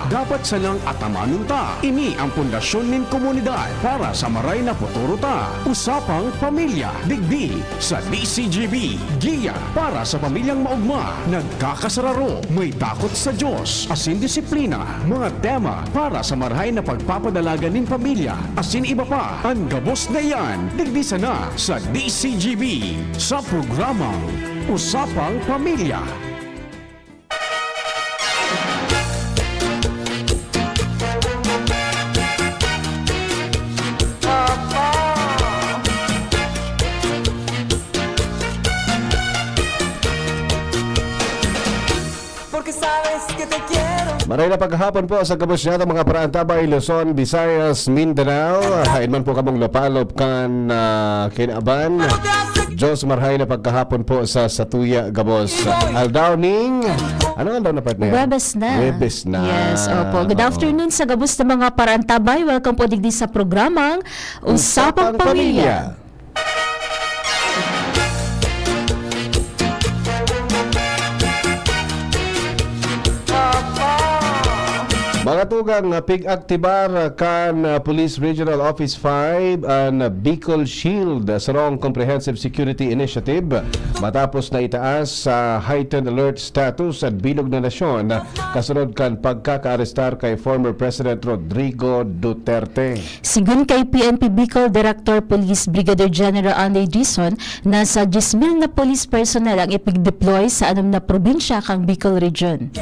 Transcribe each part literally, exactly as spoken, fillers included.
dapat sanang atamanon ta. Ini ang pundasyon nin komunidad para sa maray na futuro ta. Usapang Pamilya, digdi sa D C G B. Giya para sa pamilyang maogma, nagkakasararo, may takot sa Diyos, asin disiplina. Mga tema para sa marahay na pagpapadalagan nin pamilya, asin iba pa. An gabos na iyan, digdi sana sa D C G B, sa programang Usapang Pamilya. Porque sabes que te quiero. Maray na paghapon po sa gabos niya, mga paraantabay, Luzon, Visayas, Mindanao. Hain man po kamong lupalop kan, ah, kinaban. Diyos marhay na pagkahapon po sa satuya gabos. Aldaw ning, ano aldaw na, partner? Huwebes na. Huwebes na. Yes, opo. Good Oo. afternoon sa gabos na mga paraantabay. Welcome po digdi sa programang Usapang Usapang Pamilya. Pamilya. Mga tugang, ah, pig-aktibar kan, ah, Police Regional Office five an Bicol Shield, ah, sarong comprehensive security initiative matapos na itaas sa heightened alert status an bilog na nasyon, ah, kasunod kan pagkakaarestar kay former President Rodrigo Duterte. Sigon kay P N P Bicol Director Police Brigadier General Andy Dizon, nasa diyes mil na police personnel ang ipig-deploy sa anom na probinsya kan Bicol Region.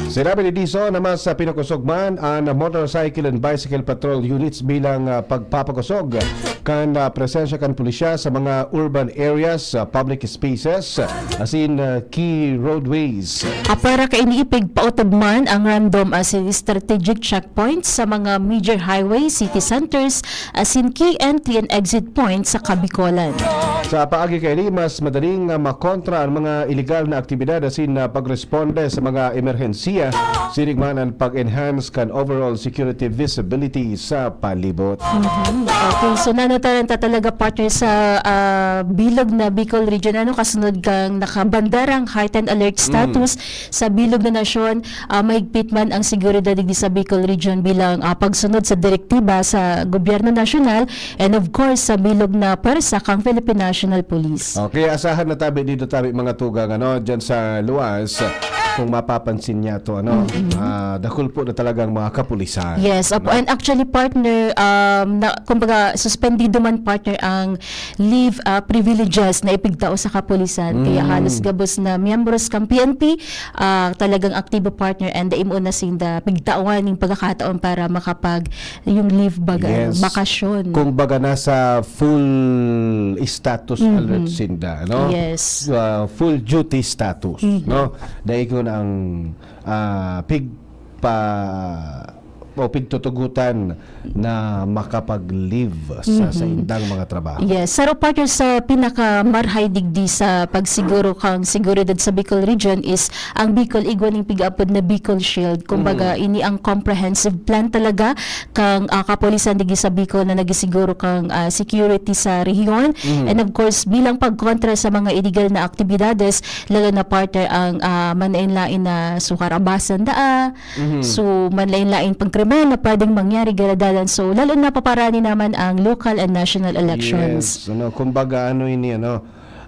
Sinabi ni Dizon na mas, ah, pinakosog man an Motorcycle and Bicycle Patrol Units bilang, ah, pagpapakosog kan, ah, presensya kan pulisya sa mga urban areas, ah, public spaces, ah, asin, ah, key roadways. Ah, para kaini ipigpaotob man ang random asin strategic checkpoints sa mga major highway, city centers, asin key entry and exit points sa Kabikolan. Sa paagi kaini, mas madaling, ah, makontra ang mga iligal na aktibidad asin, ah, pagresponde sa mga emerhensiya, siring man ang pag-enhance kan overall security visibility sa palibot. Mhm. Okay, so nanotaran ta talaga, partner, sa, ah, bilog na Bicol Region, ano, kasunod kang nakabanderang heightened alert Mm. status sa bilog na nasyon. Ah, mahigpit man ang seguridad digdi sa Bicol Region bilang, ah, pagsunod sa direktiba sa gobyerno nasyonal and, of course, sa bilog na pwersa kang Philippine National Police. Okay, asahan na tabi dito, tabi mga tugang, ano, dyan sa luwas, kung mapapansin niya to, ano, Mm-hmm. ah, dakul po na talagang mga kapulisan, Yes, opo. no? And actually, partner, um, na, kumbaga, suspendido man, partner, ang leave, ah, privileges na ipigtao sa kapulisan. Kaya Mm. halos gabos na miyembros kang P N P, ah, talagang aktibo, partner, and dai mo na sinda pigtawan yung pagkakataon para makapag, yung leave baga, Yes. bakasyon. Kumbaga, nasa full status Mhm. alert sinda, no? Yes. Ah, full duty status, Mhm. no? Dai ko na ang, ah, pig pa, o pigtutugutan na makapag-leave sa, sa Mm-mm. indang mga trabaho. Yes. Saro, partner, sa pinakamarhay digdi sa pagsiguro kang seguridad sa Bicol Region is ang Bicol igwa ning pig-apod na Bicol Shield. Kumbaga, Mm. ini ang comprehensive plan talaga kang, ah, kapulisan digdi sa Bicol na nagisiguro kang, ah, security sa rehiyon. Mm. And of course, bilang pagkontra sa mga iligal na aktibidades, lalo na, partner, ang, ah, manlaen-laen na sukarabasan daa, Mhm. So, manlaen-laen pang krimen na pwedeng mangyari gada dalan. So, lalo na paparani naman ang local and national elections. Yes, ano, kumbaga, ano ini, ano,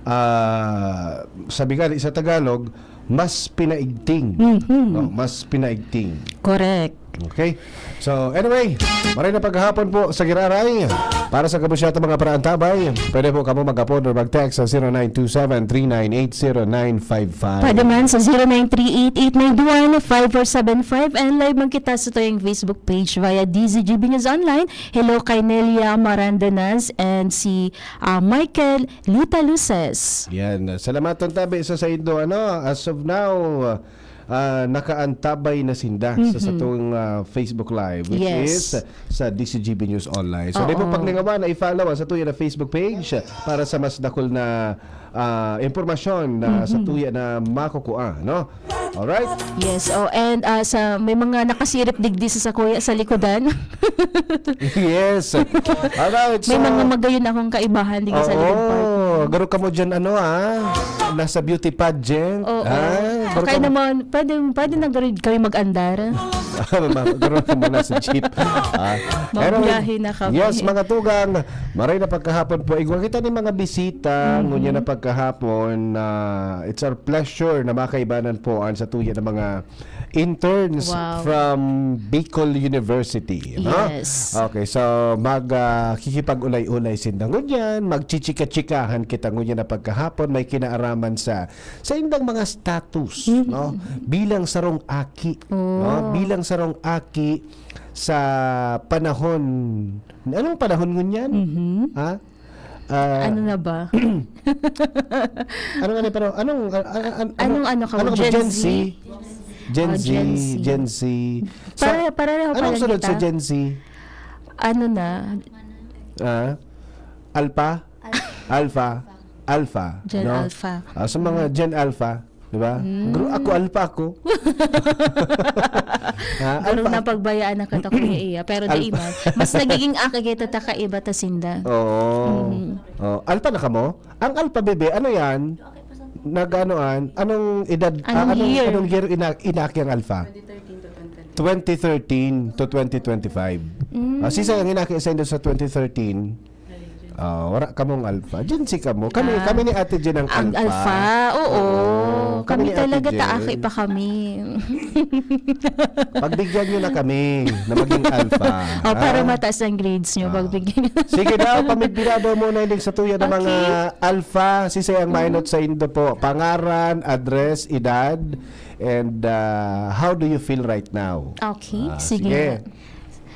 ah, sabi nga sa Tagalog, mas pinaigting. Mhm. No, mas pinaigting. Correct. Okay? So, anyway, maray na paghahapon po sa Giraray. Para sa kabusyata mga paraantabay, pwede po kamo mag-apod or mag-text sa zero nine two seven, three nine eight, zero nine five five. Pwede man sa zero nine three eight eight nine one five four seven five, and live man kita sa tuyang Facebook page via D Z G B News Online. Hello kay Nelia Marandanas and si, ah, Michael Lita Luces. Yan. Salamat, tabi sa saindo. Ano, as of now, ah, nakaantabay na sinda sa Mhm. satong, ah, Facebook Live, which Yes. is sa D C G B News Online. So, di po Oo. paglingawan na i-follow ang satuya na Facebook page para sa mas dakul na, ah, impormasyon na Mhm. satuya na makukua, no? Alright? Yes, oh, and, ah, sa, may mga nakasirip digdi sa sakuya sa likodan. Yes. Alright, May so mga magayon akong kaibahan digdi sa Oo, likod part. garo kamo dyan, ano, ah, nasa beauty pageant. Oo. Ah, garo Okay kamo naman, pwede, pwede na garo kami mag-andar. Garo ka muna sa jeep. Ah, anyway, Magbiyahe na kami. Yes, mga tugang, maray na pagkahapon po. Igwa kita ni mga bisita, Mhm. ngunyan na pagkahapon. Ah, it's our pleasure na makaibanan po ang sa tuya ng mga interns Wow. from Bicol University, no? Yes. Okay, so mag, ah, kikipag-ulay-ulay sinda ngunyan, magchichika-chikahan kita ngunyan na pagkahapon, may kinaaraman sa, sa indang mga status, Mhm. no? Bilang sarong aki, Oh. no? Bilang sarong aki sa panahon, anong panahon ngunyan? Mhm. Ha? Ah, Ano na ba? Ano nga ni, pero anong, ah, ah, an-, Anong ano ka, anong Gen Gen Z? Z? Gen Oh, Z, Gen Z. Gen Z. Sa, Pare-, pareho anong pala sunod sa kita. Gen Z? Ano na? Ah? Alpha? Alpha. Alpha. Alpha. Gen No? Alpha. Ah, sa mga Gen Alpha, di ba? Mm. Gru-, ako, Alpha ako. Ha? Garo Alpha. na pagbayaan na kita, Kuya Iya. Pero Alpha. di man. Mas nagiging aki kita ta kaiba ta sinda. Oo. Mhm. Oh, Alpha na kamo? Ang Alpha, bebe, ano yan? Nag-ano an? Anong edad? Anong ah, anong, year? anong year ina-, inaki ang Alpha? Twenty thirteen to twenty twenty-five. Mm. Ah, si Sayang inaki sa indo sa twenty thirteen. Ah, wala kamong Alpha. Gen Z kamo. Kami, Ah. kami ni Ate Jen ang Ang Alpha. Alpha, oo. Oo, kami Kami ni Ate talaga, Jen. taaki pa kami. Pagbigyan nyo na kami na maging Alpha. Oh, para Ah. mataas ang grades nyo, Ah. pagbigyan nyo. Sige daw, pamigdira daw muna yung sa tuya ng mga Okay. Alpha. Si Sayang mainot sa indo po. Pangaran, address, edad, and ah, how do you feel right now? Okay, Ah, sige sige. nga.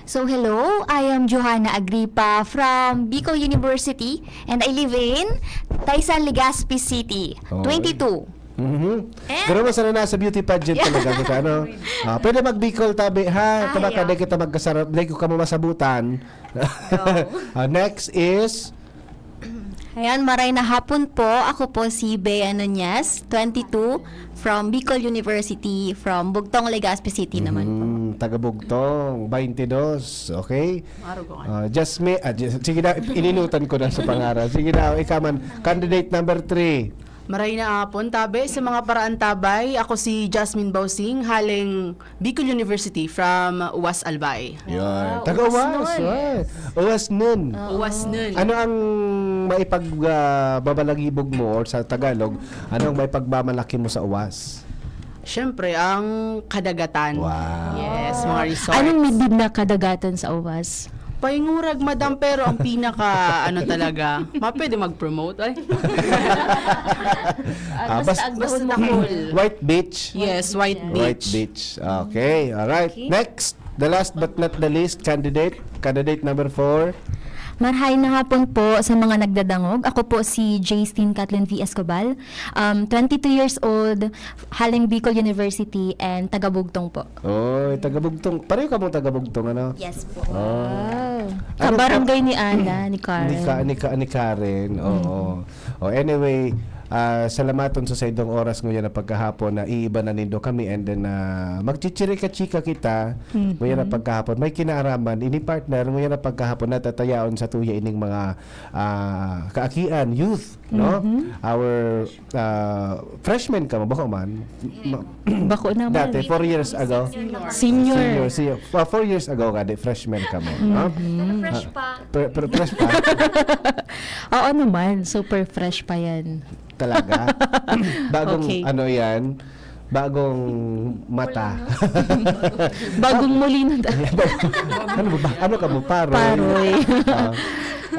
So, hello, I am Johanna Agripa from Bicol University and I live in Taysan, Legazpi City, Oh. twenty-two. Mhm. Eh? Pero masana na sa beauty pageant talaga kita, ano? Ah, pwede mag-Bicol tabi, ha? Ah, Ito ba, ayaw. kada kita magkasarap, di ko kamo masabutan. Go. Ah, next is Ayan, maray na hapon po. Ako po si Bea Nunez, twenty-two, from Bicol University, from Bugtong, Legazpi City naman po. Mm, taga Bugtong, twenty-two. Okay. Maaro ko nga. Ah, Jasmine, ah, Jas-, sige na, ininutan ko na sa pangaran. Sige na, ikaw man, candidate number three. Maray na hapon, tabi. Sa mga paraantabay, ako si Jasmine Bausing, haling Bicol University from Uwas, Albay. Yan. Ah, Taga Uwas Uwas, nun. Uwas. Uwas nun. Oo. Uwas nun. Ano ang maipag, ah, babalagibog mo or sa Tagalog, ano ang maipagmamalaki mo sa Uwas? Siyempre, ang kadagatan. Wow. Yes, mga resort. Anong midbid na kadagatan sa Uwas? Paingurag, madam, pero ang pinaka, ano talaga, ma-, pwede mag-promote, ay. Ah, Ah, basta bas-, ang basta doon mo. Dakul. White Beach. Yes, White White Beach. Beach. Okay, alright. Okay. Next, the last but not the least, candidate. Candidate number four. Marhay na hapon po sa mga nagdadangog. Ako po si Justine Kathleen V Escobar, um, twenty-two years old, haling Bicol University and taga Bugtong po. Oy, taga Bugtong. Pareho kamong taga Bugtong, ano? Yes po. Oh. Wow. Ano Kabarangay pa ni Ana, ni Karen. Ni Ka-, ni Ka-, ni Karen, oo. Mm. Oh, anyway, ah, salamaton sa saindong oras ngunyan na pagkahapon na iiba na nindo kami and then, ah, magchichirika-chika kita Mm-hmm. ngunyan na pagkahapon. May kinaaraman, ini partner, ngunyan na pagkahapon natatayaon sa tuya ining mga, ah, kaakian, youth, no? Mm-hmm. Our, ah, freshmen kamo, bako man. Ma-, Bako naman. Dati, four years ago. Senior. Senior, senior. Ah, four years ago ka, di, freshmen kamo, no? Mm-hmm. Pero fresh Ah, pa. pre-, pre-, fresh pa. Oo naman, super fresh pa yan. Talaga? Bagong Okay. ano yan? Bagong mata. Wala, no? Bagong mulino. Ano ba? Ano ka mo? Paroy? Paroy. Ah.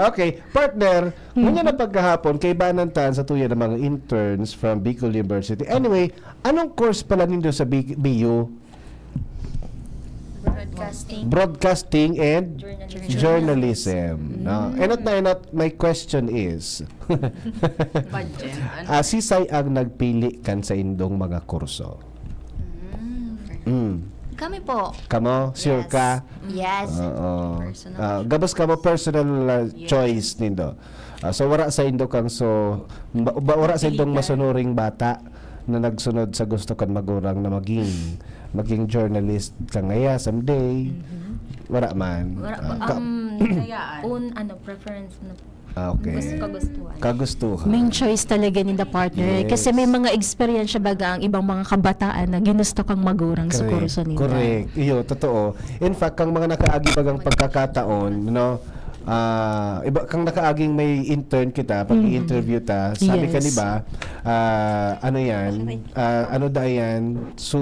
Okay, partner, Mm-hmm. ngunyan na pagkahapon, kaibanan tan sa tuya ng mga interns from Bicol University. Anyway, anong course pala nindo sa B-, B U? Broadcasting. Broadcasting and Journalism. Journalism, no? Mm. Enot na enot, my question is, Budget. Ano? ah, sisay ang nagpili kan saindong mga kurso? Mm. Mm. Kami po. Kamo? Sure Yes. ka? Yes. Oo. Personal Ah, choice. gabos kamo personal, ah, Yes. choice nindo. Ah, so, wara saindo kang so, ba, ba, wara saindong Pilitan. masunuring bata na nagsunod sa gusto kan magurang na maging, maging journalist ka ngaya someday? Mhm. Wara man. Wara pa, Ah, ka- um, Kayaan. own, ano, preference na. Ah, okay. Gusto, kagustuhan. Kagustuhan. Main choice talaga ninda, partner. Yes. Kasi may mga eksperyensya baga ang ibang mga kabataan na ginusto kang magurang sa Correct. kurso ninda. Correct. Iyo, totoo. In fact, kang mga nakaagi bagang pagkakataon, no? Ah, iba kang nakaaging may intern kita, pag-i-interview ta, sabi ka, Yes. di ba? Ah, ano yan? Ah, ano da yan? So,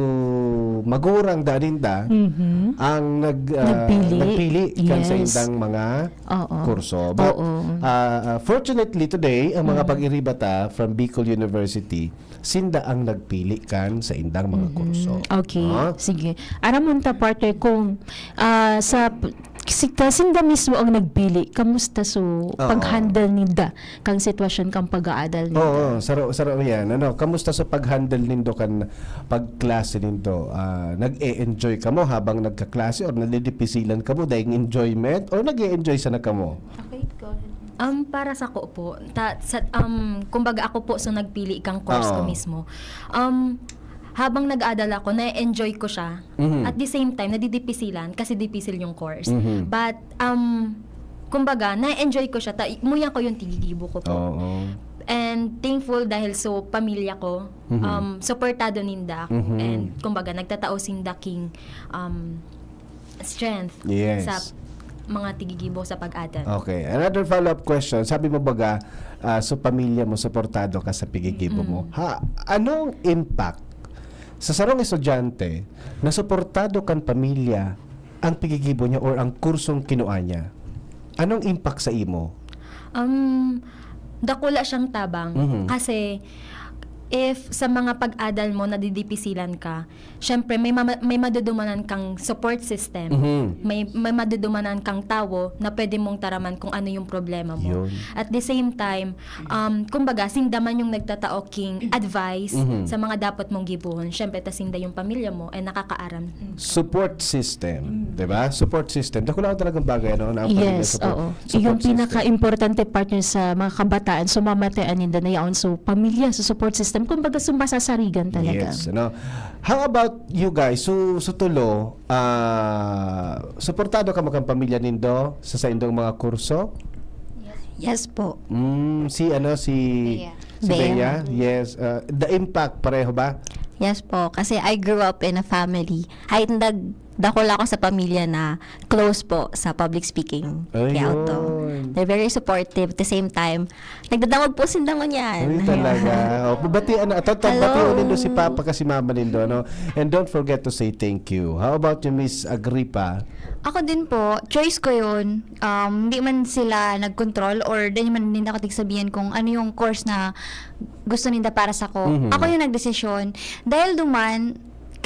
magurang da ninda Mhm. ang nag, ah, Nagpili. nagpili kan sa Yes. indang mga Oo. kurso. But, Oo. ah, ah, fortunately today, ang mga pag-iriba ta from Bicol University, sinda ang nagpili kan sa indang mga kurso. Okay, Ah? Sige. Aram mo ta, partner, kung ah, sa p- si, ta- sinda mismo ang nagpili, kamusta so pag-handle ninda kang sitwasyon kang pag-aadal ninda? Oo, saro, saro yan. Ano, kamusta sa pag-handle nindo kan pagklase nindo? Ah, nag-e-enjoy kamo habang nagkaklase or nadidipisilan kamo dahil enjoyment or nag-e-enjoy sana kamo? Okay, go ahead. Um, para sa ko po, ta, sa, um, kumbaga ako po so nagpili kang course ko Oo. mismo. Um, habang nag-adal ako, na-enjoy ko siya. Mhm. At the same time, nadidipisilan kasi dipisil yung course. Mhm. But, um, kumbaga, na-enjoy ko siya. Ta, muya ko yung tigigibo ko po. Oo. And thankful dahil so pamilya ko, Mhm. um, suportado ninda ako. Mhm. And kumbaga, nagtatao sinda king, um, strength Yes. sa mga tigigibo sa pag-adal. Okay. Another follow-up question. Sabi mo baga, ah, so pamilya mo, suportado ka sa pigigibo mo. Ha, anong impact sa sarong estudyante na suportado kan pamilya ang pigigibo niya or ang kursong kinua niya? Anong impact sa imo? Um, dakula siyang tabang Mhm. kasi if sa mga pag-adal mo nadidipisilan ka, syempre may mama- may madudumanan kang support system. Mhm. May may madudumanan kang tawo na pwede mong taraman kung ano yung problema mo. Yun. At the same time, um, kumbaga, sinda man yung nagtatao king advice Mhm. sa mga dapat mong gibohon. Syempre, ta sinda yung pamilya mo, eh, nakakaaram. Support system, 'di ba? Support system. Dakula talagang bagay, no, na ang pamilya Yes, support, oo. support Yung system. pinaka-importante, partner, sa mga kabataan, so mamatayan ninda na yaon, so pamilya, so support system, kumbaga so masasarigan talaga. Yes, ano. How about you guys? So, so tulo, ah, suportado ka magkang pamilya nindo sa saindong mga kurso? Yes po. Mm, si ano, si Bea. si Bea. Bea? Yes. Ah, the impact, pareho ba? Yes po. Kasi I grew up in a family. Hainda dakula ako sa pamilya na close po sa public speaking. Kaya ito, Ayun. they're very supportive. At the same time, nagdadangog po sinda ngunyan. Ay, talaga. O, batian na. Ato, ato, Hello. batian nindo si Papa kasi Mama nindo, no? And don't forget to say thank you. How about you, Miss Agripa? Ako din po, choice ko yun. Um, hindi man sila nag-control or di man din ako tigsabihan kung ano yung course na gusto ninda para sa ko. Mhm. Ako yung nagdesisyon. Dahil duman,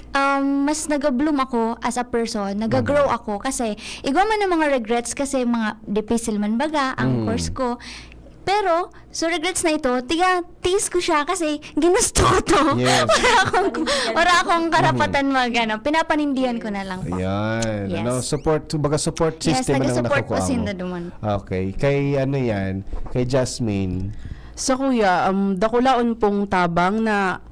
um, mas nag-bloom ako as a person, nag-grow ako kasi igwa man ang mga regrets kasi mga dipisil man baga ang Mhm. course ko. Pero, so regrets na ito, tiga, tiis ko siya kasi ginusto ko to. Yes. Wala akong, wala akong karapatan mag, ano, pinapanindihan ko na lang po. Ayan. Yes. Ano, support, kumbaga support Yes, system na lang nag-support po nakukuha sinda mo. duman. Okay. Kay ano yan? Kay Jasmine. Sa kuya, um, dakulaon pong tabang na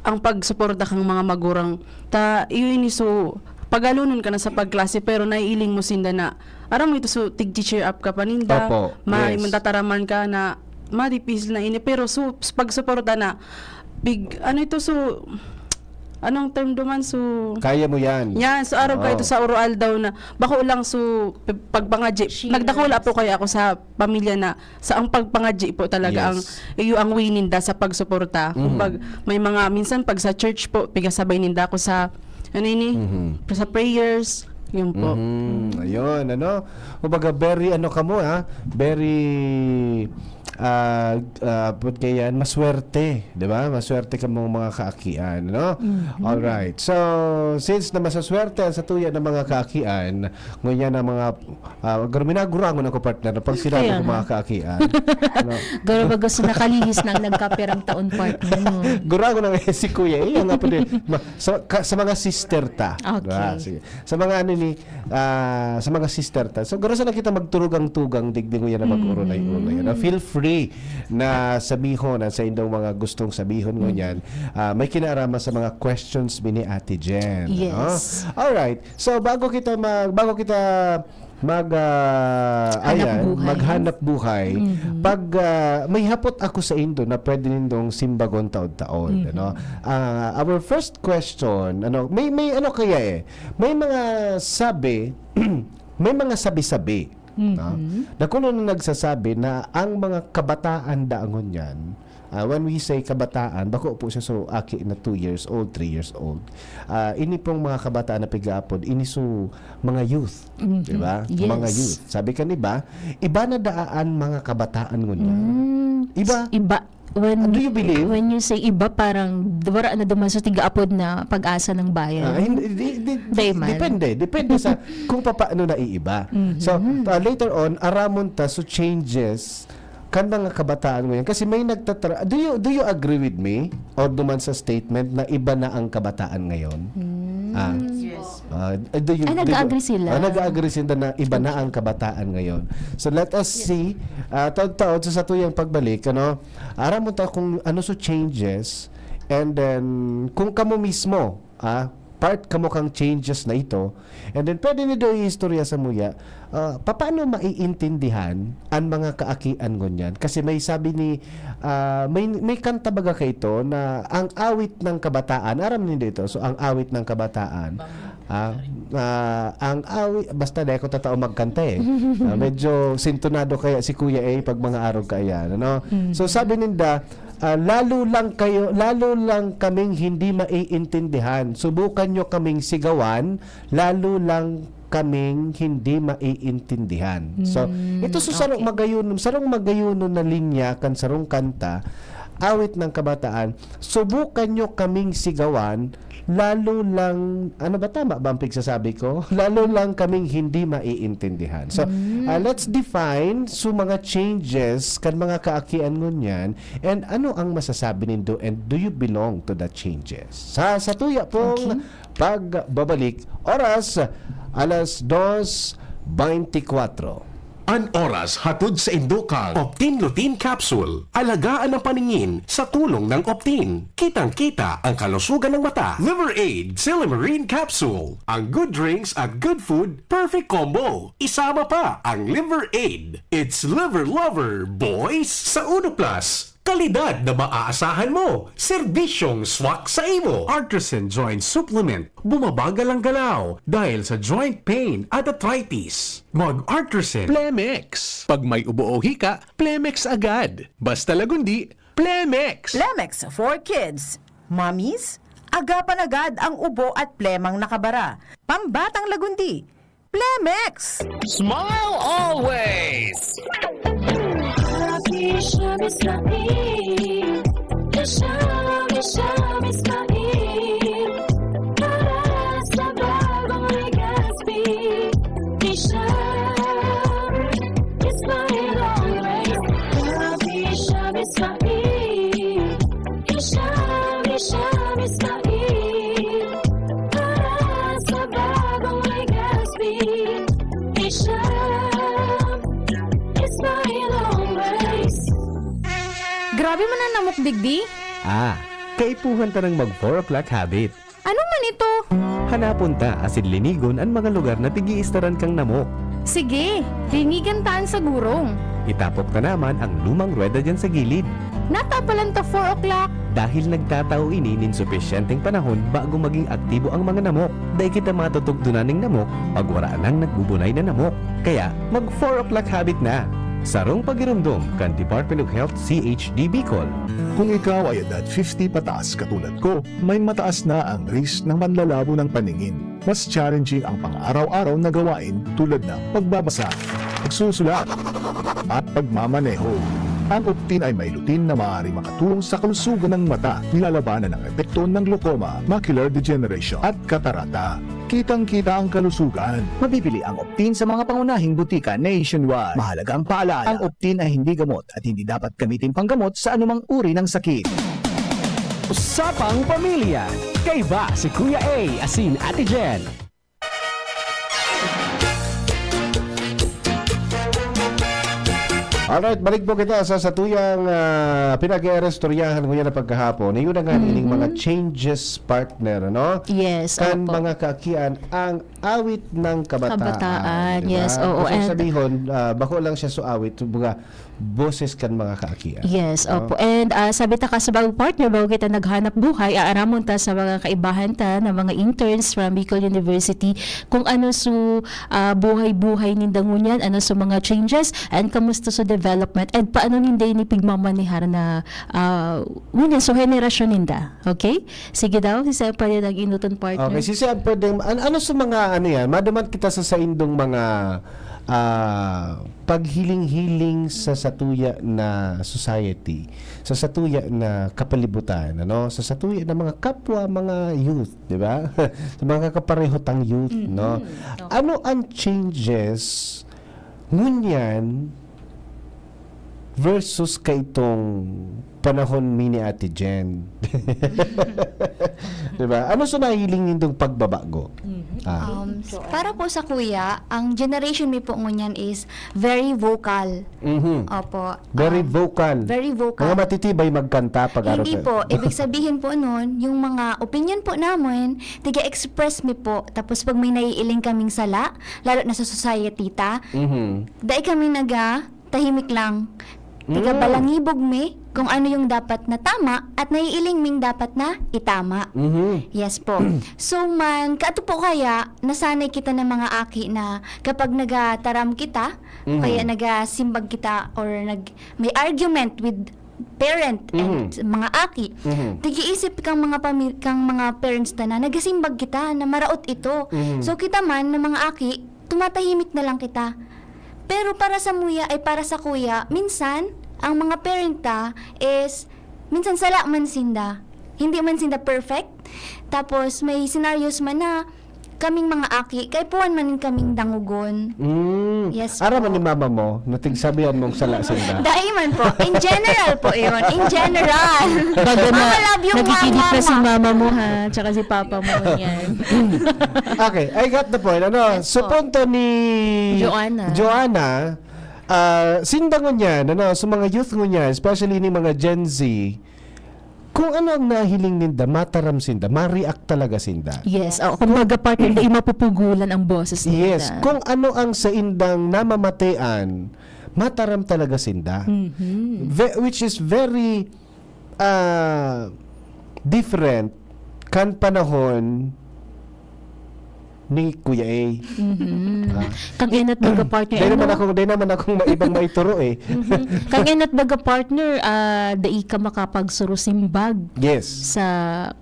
ang pagsuporta kang mga magurang ta, iyo ini so, pagalonon ka na sa pagklase, pero naiiling mo sinda na, aram mo ito, so, tig-cheer up ka pa ninda, Opo, ma-, yes. matataraman ka na, madipisil na ini, pero so, pagsuporta na, big, ano ito, so, anong term duman, so, Kaya mo yan. yan, so araw ka Oo. ito sa uro-aldaw na, bako lang, so, p- pagpangadji, Cheers. nagdakula po kaya ako sa pamilya na, sa ang pagpangadji po talaga, Yes. ang, iyo ang way ninda sa pagsuporta. Mhm. Pag, may mga, minsan pag sa church po, pigasabay ninda ako sa, ano ini, Mhm. sa prayers, yun po. Mhm. Ayun, ano? Kumbaga, very, ano ka mo, ha? Very, ah, ah, put kaya yan, maswerte, di ba? Maswerte ka mong mga kaakian, no? Alright. So, since na masaswerte ang satuya ng mga kaakian, ngunyan ang mga, ah, garo-, minagurangon ako, partner, pag sinabi Kaya ko nga. Mga kaakian, no? Garo baga so nakalihis na ang nagkaperang taon, partner, no? Gurago na nga si Kuya. Eh, nga pa din. Ma- sa, ka- sa mga sister ta. Okay. Diba? Sige. Sa mga ano ni, ah, sa mga sister ta. So, garo sana kita magturugang-tugang, digdi, ngunyan na mag-urunay-urunay. Ano? Feel free na sabihon ang sa indong mga gustong sabihon ngunyan. Ah, may kinaaraman sa mga questions mi ni Ate Jen. Ano? Yes. Alright. So, bago kita mag, bago kita mag, ah, Hanap ayan, buhay. maghanap buhay. Mhm. Pag, ah, may hapot ako sa indo na pwede nindong simbagon taod-taod, Mhm. ano? Ah, our first question, ano, may, may ano kaya eh, may mga sabi, may mga sabi-sabi, Mhm. no? Na kuno na nagsasabi na ang mga kabataan daangon yan, ah, when we say kabataan, bako po siya so aki na two years old, three years old. Ah, ini pong mga kabataan na pigaapod, ini so mga youth, Mhm. di ba? Yes. Mga youth. Sabi kan iba, iba na daan mga kabataan ngunyan. Mm. Iba. Iba. When, Ah, do you believe? when you say iba, parang wala na duman sa tigaapod na pag-asa ng bayan. Ah, hindi, di, di, Dahil man. depende. Depende sa kung papaano naiiba. Mhm. So, uh, later on, aramon ta, so changes, kan mga kabataan ngayon. Kasi may nagtatra-, do you, do you agree with me? Or duman sa statement na iba na ang kabataan ngayon? Hmm. Ah. Yes. Ah, eh, do you, Ay, do you, nag-a-agree sila. ah, nag-a-agree sila na iba na ang kabataan ngayon. So, let us Yes. see, ah, taod-taod sa satuyang pagbalik, ano, aram mo ta kung ano so changes, and then, kung kamo mismo, ah, part kamo kang changes na ito, and then pwede nindo iistorya sa muya, ah, papaano maiintindihan an mga kaakian ngunyan? Kasi may sabi ni, ah, may, may kanta baga kaito na ang awit ng kabataan, aram nindo ito? So, ang awit ng kabataan, ah, ah, ang awit, basta di ako tatao magkanta eh. Ah, medyo sintonado kaya si Kuya A pag mga arog kaiyan, ano? Mm. So, sabi ninda, ah, "Lalo lang kayo, lalo lang kaming hindi maiintindihan. Subukan nyo kaming sigawan, lalo lang kaming hindi maiintindihan." So, Mm, ito sa sarong okay. magayunon, sarong magayunon na linya kan sarong kanta, awit ng kabataan, "Subukan nyo kaming sigawan, lalo lang," ano ba, tama ba ang pigsasabi ko? "Lalo lang kaming hindi maiintindihan." So, Mm. ah, let's define so mga changes kan mga kaakian ngunyan, and ano ang masasabi nindo, and do you belong to the changes? Sa, sa tuya pong Okay. pagbabalik, oras, alas dos veinticuatro. An oras hatod sa indo kan Optin Lutein Capsule. Alagaan ang paningin sa tulong ng Optin. Kitang-kita ang kalusugan ng mata. Liver Aid Silymarin Capsule. Ang good drinks at good food, perfect combo. Isama pa ang Liver Aid. It's Liver Lover, boys! Sa Uno Plus, kalidad na maaasahan mo, serbisyong swak sa imo. Artisan Joint Supplement, bumabagal ang galaw dahil sa joint pain at arthritis. Mag-Artisan Plemex. Pag may ubo o hika, Plemex agad. Basta Lagundi, Plemex. Plemex for kids. Mommies, agapan agad ang ubo at plemang nakabara. Pambatang Lagundi, Plemex! Smile always! Happy Shami Smile. Yashami Shami Smile. Para sa bagong Legazpi. Yashami Smile always. Happy Shami Smile. Yashami Shami Smile. Para sa bagong Legazpi, Isham, Ismail always. Grabe man ang namok digdi. Ah, kaipuhan ta nang mag four o'clock habit. Ano man ito? Hanapon ta asin linigon an mga lugar na pig-iistaran kang namok. Sige, linigan ta an sa gurong. Itapok ta naman ang lumang ruweda diyan sa gilid. Natapalan ta four o'clock. Dahil nagtatao ini nin supisyenteng panahon bago maging aktibo ang mga namok. Dai kita matutugdonan ning namok pag wara nang nagbubunay na namok. Kaya, mag four o'clock habit na! Sarong pagiromdom kan Department of Health C H D Bicol. Kung ikaw ay edad fifty pataas katulad ko, may mataas na ang risk ng panlalabo ng paningin. Mas challenging ang pang-araw-araw na gawain tulad ng pagbabasa, pagsusulat, at pagmamaneho. Ang Optin ay may lutein na maaaring makatulong sa kalusugan ng mata, nilalabanan ang epekto ng glaucoma, macular degeneration, at katarata. Kitang-kita ang kalusugan. Mabibili ang Optin sa mga pangunahing butika nationwide. Mahalagang paalala, ang Optin ay hindi gamot at hindi dapat gamitin panggamot sa anumang uri ng sakit. Usapang Pamilya, kaiba si Kuya A asin Ate Jen. Alright, balik po kita sa satuyang, ah, pinag-eerestoryahan ko yan na pagkahapon. Yun na nga, ining mga Mhm. changes, partner, ano? Yes, Kan opo. mga kaakian ang awit ng kabataan. Kabataan, Di ba? yes, oo, Kasi and sabihon, ah, bako lang siya so awit, kumbaga, boses kan mga kaakian. Yes, No? opo. And ah, sabi ta ka sa bagong partner, bago kita naghanap buhay, aaramon ta sa mga kaibahan ta na mga interns from Bicol University kung ano su ah, buhay-buhay ninda ngunyan, ano su mga changes, and kamusta su development, and paano ninda ini pigmamanehar na ah, ngunyan, su henerasyon ninda. Okay? Sige daw, si Sir pwede nang inuton, partner. Okay, si Sir pwede, an- ano sa mga, ano yan, maduman kita sa saindong mga ah, paghiling-hiling sa satuya na society, sa satuya na kapalibutan, ano, sa satuya na mga kapwa, mga youth, di ba? Sa mga kapareho tang youth, Mhm. no? Okay. Ano ang changes ngunyan versus kaitong panahon mi ni Ate Jen? Di ba? Ano sa nahiling nindong pagbabago? Mhm. Ah. Um, para po sa kuya, ang generation mi po ngunyan is very vocal. Mhm. Opo. Very Um, vocal. Very vocal. Mga matitibay magkanta pag araw Hindi ka- po. Ibig sabihin po nun, yung mga opinion po namin, tiga-express mi po. Tapos pag may naiiling kaming sala, lalo na sa society ta, Mhm. dai kami naga tahimik lang. Tiga Mm. balangibog mi kung ano yung dapat na tama at naiiling ming dapat na itama. Mhm. Yes po. So man, kaato po kaya, nasanay kita ng mga aki na kapag nagataram kita, Mhm. kaya nagasimbag kita or nag, may argument with parent and Mhm. mga aki, Mhm. tigiisip kang mga pami- kang mga parents ta na nagasimbag kita na maraot ito. Mhm. So kita man na mga aki, tumatahimik na lang kita. Pero para sa muya ay para sa kuya, minsan ang mga parent ta is minsan sala man sinda. Hindi man sinda perfect. Tapos may scenarios man na kaming mga aki, kaipuhan man kaming dangogon. Mm. Yes Aram po. Ni mama mo, natigsabihan mong sala sinda. Dai man po. In general po yun. In general. Baga na Mama, love you, nakikinig mama. na si mama mo, ha? Tsaka si papa mo, yan. Okay, I got the point. Ano, Yes sa po. punto ni Joanna. Joanna, ah, sinda ngunyan, ano, sa mga youth ngunyan, especially ni mga Gen Z, kung ano ang nahiling ninda, mataram sinda, ma-react talaga sinda. Yes, oh, kumbaga, partner, dai mapupugulan ang boses Yes, nila. Kung ano ang saindang namamatean, mataram talaga sinda. Mhm. Ve- which is very ah, different kan panahon ni Kuya A. Mhm. Ah. Kang Enot baga, partner, Dahil ano? Naman akong, dahil naman akong maibang maituro eh. Mhm. Kang Enot baga, partner, ah, dai ka makapagsurusimbag Yes. sa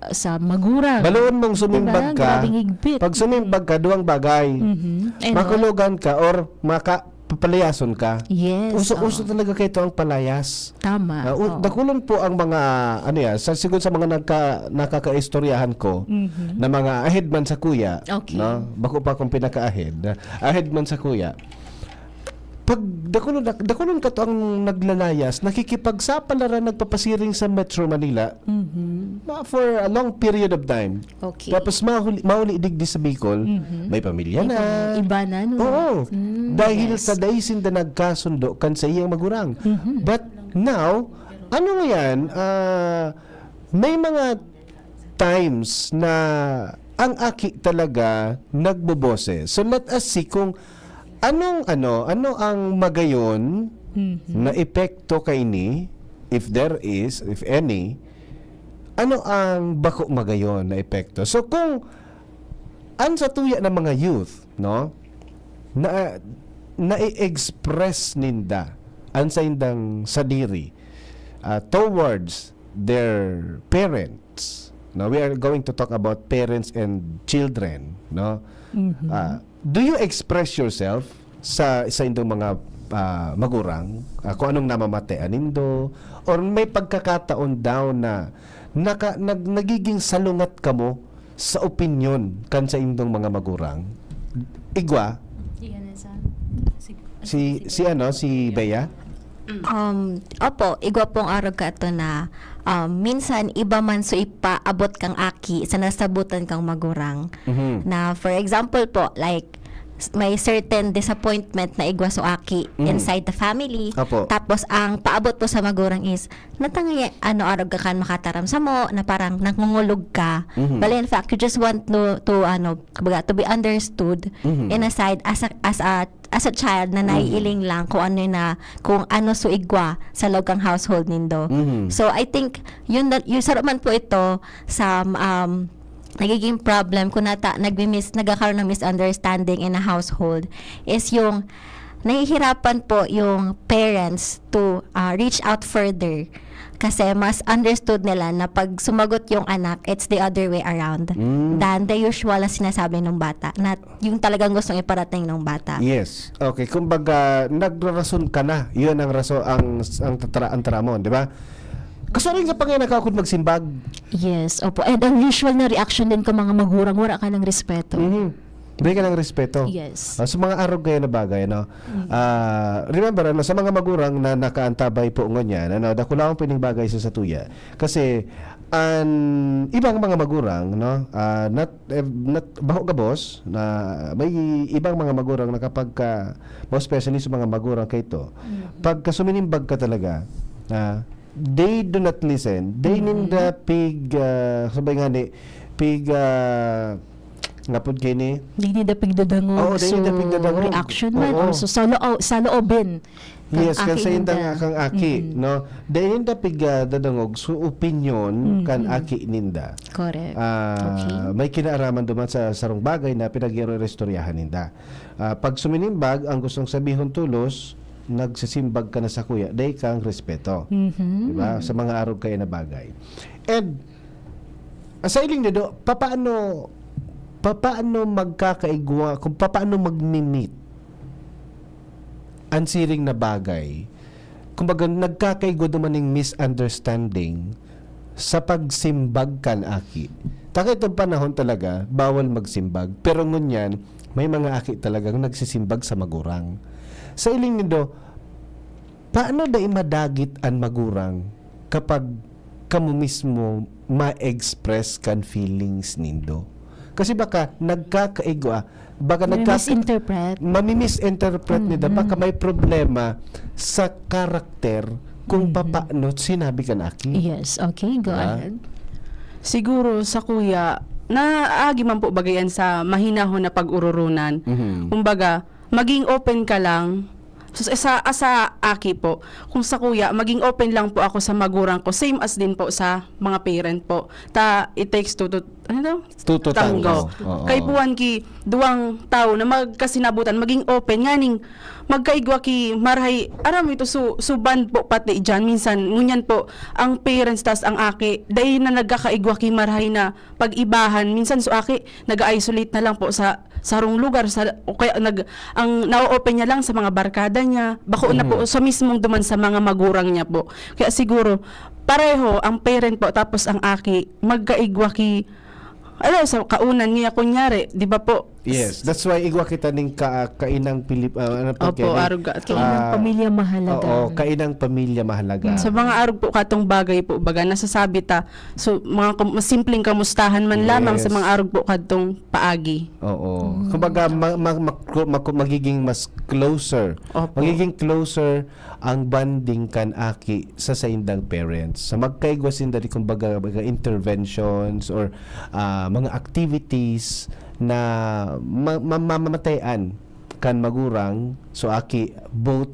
sa magurang. Baloon mong sumimbag Diba? ka. Grabing higpit. Pag sumimbag ka, duwang bagay. Mhm. And Makulogan ka or maka papalayason ka. Yes, Uso-uso oo. Talaga kaito ang palayas. Tama. Ah, u- Oo. Dakulon po ang mga, ano yan, sa, siguro sa mga nagka, nakakaistoryahan ko, Mhm. na mga ahead man sa kuya, Okay. no? Bako pa akong pinaka-ahead, ahead man sa kuya. Pag dakulon, dak- dakulon ka to ang naglalayas, nakikipagsapalaran, nagpapasiring sa Metro Manila, Mhm. ma- for a long period of time. Okay. Tapos mahuli, mahuli digdi sa Bicol, Mhm. may pamilya May na. pamilya, iba na, no? Oo. Mm, Dahil yes. Sa dai sinda nagkasundo kan sa iyang magurang. Mhm. But now, ano nga yan, ah, may mga times na ang aki talaga nagboboses. So let us see kung anong ano, ano ang magayon Mhm. na epekto kaini, if there is, if any, ano ang bako magayon na epekto. So kung an satuya na mga youth, no, na na-express ninda an saindang sadiri ah, towards their parents. No, we are going to talk about parents and children, no? Mhm. Ah, do you express yourself sa sa indong mga ah, magurang? Ah, kung anong namamatean nindo, or may pagkakataon daw na naka, nag, nagiging salungat kamo sa opinyon kan sa indong mga magurang? Igwa? Si si ano, si Bea? Um, opo, igwa pong arog ka ato na um, minsan iba man so ipaabot kang aki sa nasabutan kang magurang. Mhm. Na for example po, like may certain disappointment na igwa so aki Mhm. inside the family. Opo. Tapos ang paabot po sa magurang is, "Natangay ano arog ka kan makataram samo na parang nangungulog ka." Mhm. But in fact, you just want to, to ano, kumbaga, to be understood Mhm. in a side as a, as a as a child na Mhm. naiiling lang kung ano na kung ano so igwa sa loob kang household nindo. Mhm. So I think yun na, yun saro man po ito sa um, nagiging problem kung nata nagmi-miss nagkakaroon ng misunderstanding in a household is yung nahihirapan po yung parents to uh, reach out further kasi mas understood nila na pag sumagot yung anak, it's the other way around Mm. than the usual na sinasabi ng bata na yung talagang gustong iparating ng bata. Yes. Okay. Kumbaga, nagrarason ka na. Yun ang rason, ang, ang, tatra, ang tramon, di ba? Kasuarin ka pa nga nakakod magsimbag. Yes, opo. And ang usual na reaction din ka mga magurang, wala ka ng respeto. Mhm. Hindi ka ng respeto. Yes. Ah, sa mga arog kayo na bagay, no? Ah, remember, ano, sa mga magurang na nakaantabay po ngunyan, ano, dakula akong pining bagay sa satuya. Kasi, an ibang mga magurang, no, ah, not, eh, not, baho gabos, na may ibang mga magurang na kapag ka, most especially sa mga magurang kaito, pagka suminimbag ka talaga, ah, they do not listen. They ninda pig, ah, sabay nga ni, pig, ah, ngapod kayo ni, Hindi na pigdadangog. Oo, hindi so, na pigdadangog. Reaction man. Oo. Also, sa, loo, sa loobin. Kan Yes, kan aki sa indang ninda. kang aki, Mm. no? Dahil yung dapig ah, dadangog, so opinion Mm, kan mm. aki ninda. Correct. Ah, Okay. May kinaaraman duman sa sarong bagay na pinag-iistoryahan ninda. Ah, pag suminimbag, ang gustong sabihon tulos, nagsisimbag ka na sa kuya, day kang respeto. Mhm. Diba? Sa mga arog kayo na bagay. And, ah, sa iling nido, papaano, papaano magkakaigwa, kung papaano magmi-meet ang siring na bagay, kumbaga, nagkakaigwa duman ning misunderstanding sa pagsimbag kan aki. Taka itong panahon talaga, bawal magsimbag. Pero ngunyan, may mga aki talagang nagsisimbag sa magurang. Sa iling nindo, paano dai madagit an magurang kapag kamo mismo ma-express kan feelings nindo? Kasi baka nagkakaigwa, baka nagkaka- Misinterpret. mami-misinterpret nila, Mm-mm. Baka may problema sa karakter kung Mm-mm. papaano sinabi kan aki. Yes, okay, go Diba? ahead. Siguro sa kuya, naagi man po bagayan sa mahinahon na pag-ururunan. Mhm. Kumbaga, maging open ka lang. So, sa, sa, sa aki po, kung sa kuya, maging open lang po ako sa magurang ko. Same as din po sa mga parent po. Ta, it takes two to, ano daw? Two to Tango. tango. Oo. Kaipuhan ki duwang tawo na magkasinabutan, maging open, nganing magkaigwa ki marahay, aram mo ito, su, suban po pati dyan. Minsan, ngunyan po, ang parents tas ang aki, dahil na nagkakaigwa ki marahay na pag-ibahan. Minsan, su aki, nag-isolate na lang po sa sarong lugar, sa, o kaya nag, ang na-open niya lang sa mga barkada niya, bako na po Mhm. sa mismong duman sa mga magurang niya po. Kaya siguro, pareho, ang parent po, tapos ang aki, magkaigwa ki, ano, sa kaunan niya, kunyari, di ba po? Yes, that's why igwa kita ning ka, kainang Pilip, ah, ano pa Opo, kaya ni? arog ka. Kainang Ah, pamilya mahalaga. Oo, kainang pamilya mahalaga. Sa mga arog po katong bagay po, baga, nasasabi ta, so, mga kom- mas simpleng kamustahan man lamang sa Yes. mga arog po katong paagi. Oo. Mm. Kumbaga, ma- ma- ma- ma- magiging mas closer. Opo. Magiging closer ang bonding kan aki sa saindang parents. Sa magkaigwa sinda di, kumbaga, mga interventions or ah, mga activities na ma- ma- mamamatayan kan magurang, so aki, both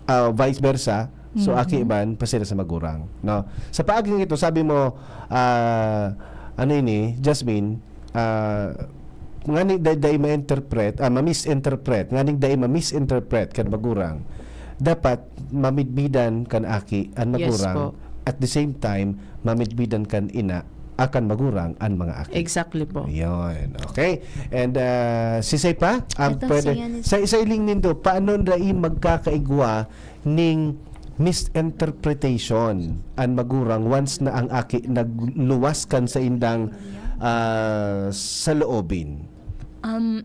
ah, vice versa, so Mhm. aki man, pasira sa magurang, no? Sa paaging ito, sabi mo, ah, ano ini, Jasmine, ah, ngani dai, dai ma-interpret, ah, ma-misinterpret, nganing dai ma-misinterpret kan magurang, dapat mamidbidan kan aki an Yes magurang, po. at the same time, mamidbidan kan ina akan magurang an mga aki. Exactly po. Yun. Okay. And uh, sisay pa, ang Ito, pwede, si Yanis. sa isa iling nindo, paano dai magkakaigwa ning misinterpretation an magurang once na ang aki nagluwas kan sa indang ah, sa loobin? Um,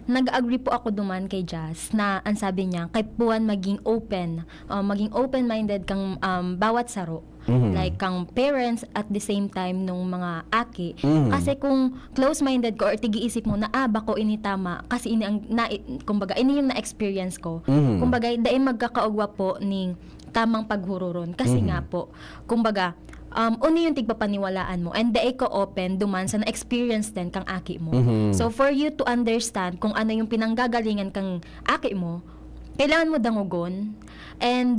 nag-agree po ako duman kay Jazz na ang sabi niya, kaipuhan maging open, ah, maging open-minded kang, um, bawat saro. Mhm. Like kang parents at the same time nung mga aki. Mhm. Kasi kung close-minded ka or tigi-isip mo na, "Ah, bako ini tama, kasi ini ang nai-, kumbaga, ini yung na-experience ko." Mhm. Kumbaga, dai magkakaugwa po ning tamang paghururon. Kasi Mhm. nga po, kumbaga, um, uni yung tigpapaniwalaan mo and dai ka open duman sa na-experience din kang aki mo. Mhm. So, for you to understand kung ano yung pinanggagalingan kang aki mo, kailangan mo dangogon and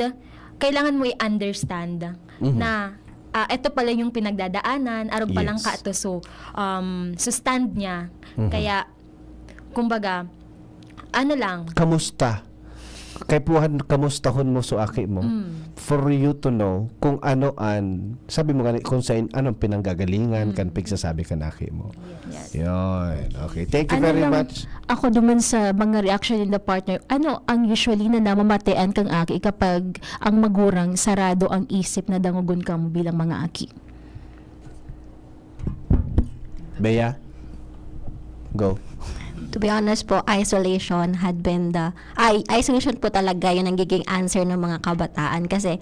kailangan mo i-understand Mhm. na, ah, eto pala yung pinagdadaanan, arog pa lang Yes. ka to, so, um, so stand niya. Mhm. Kaya, kumbaga, ano lang. Kamusta? Kaipuhan, kamustahon mo so aki mo Mm. for you to know kung ano an, sabi mo gani, kung sain, anong pinanggagalingan kan Mm. pigsasabi kan aki mo. Yes. Yun. Okay. Thank you Ano very lang, much. Ako duman sa mga reaction in the partner, ano ang usually na namamatean kang aki kapag ang magurang sarado ang isip na dangogon kamo bilang mga aki? Bea? Go. To be honest po, isolation had been the, ay, isolation po talaga yung nagiging answer ng mga kabataan kasi,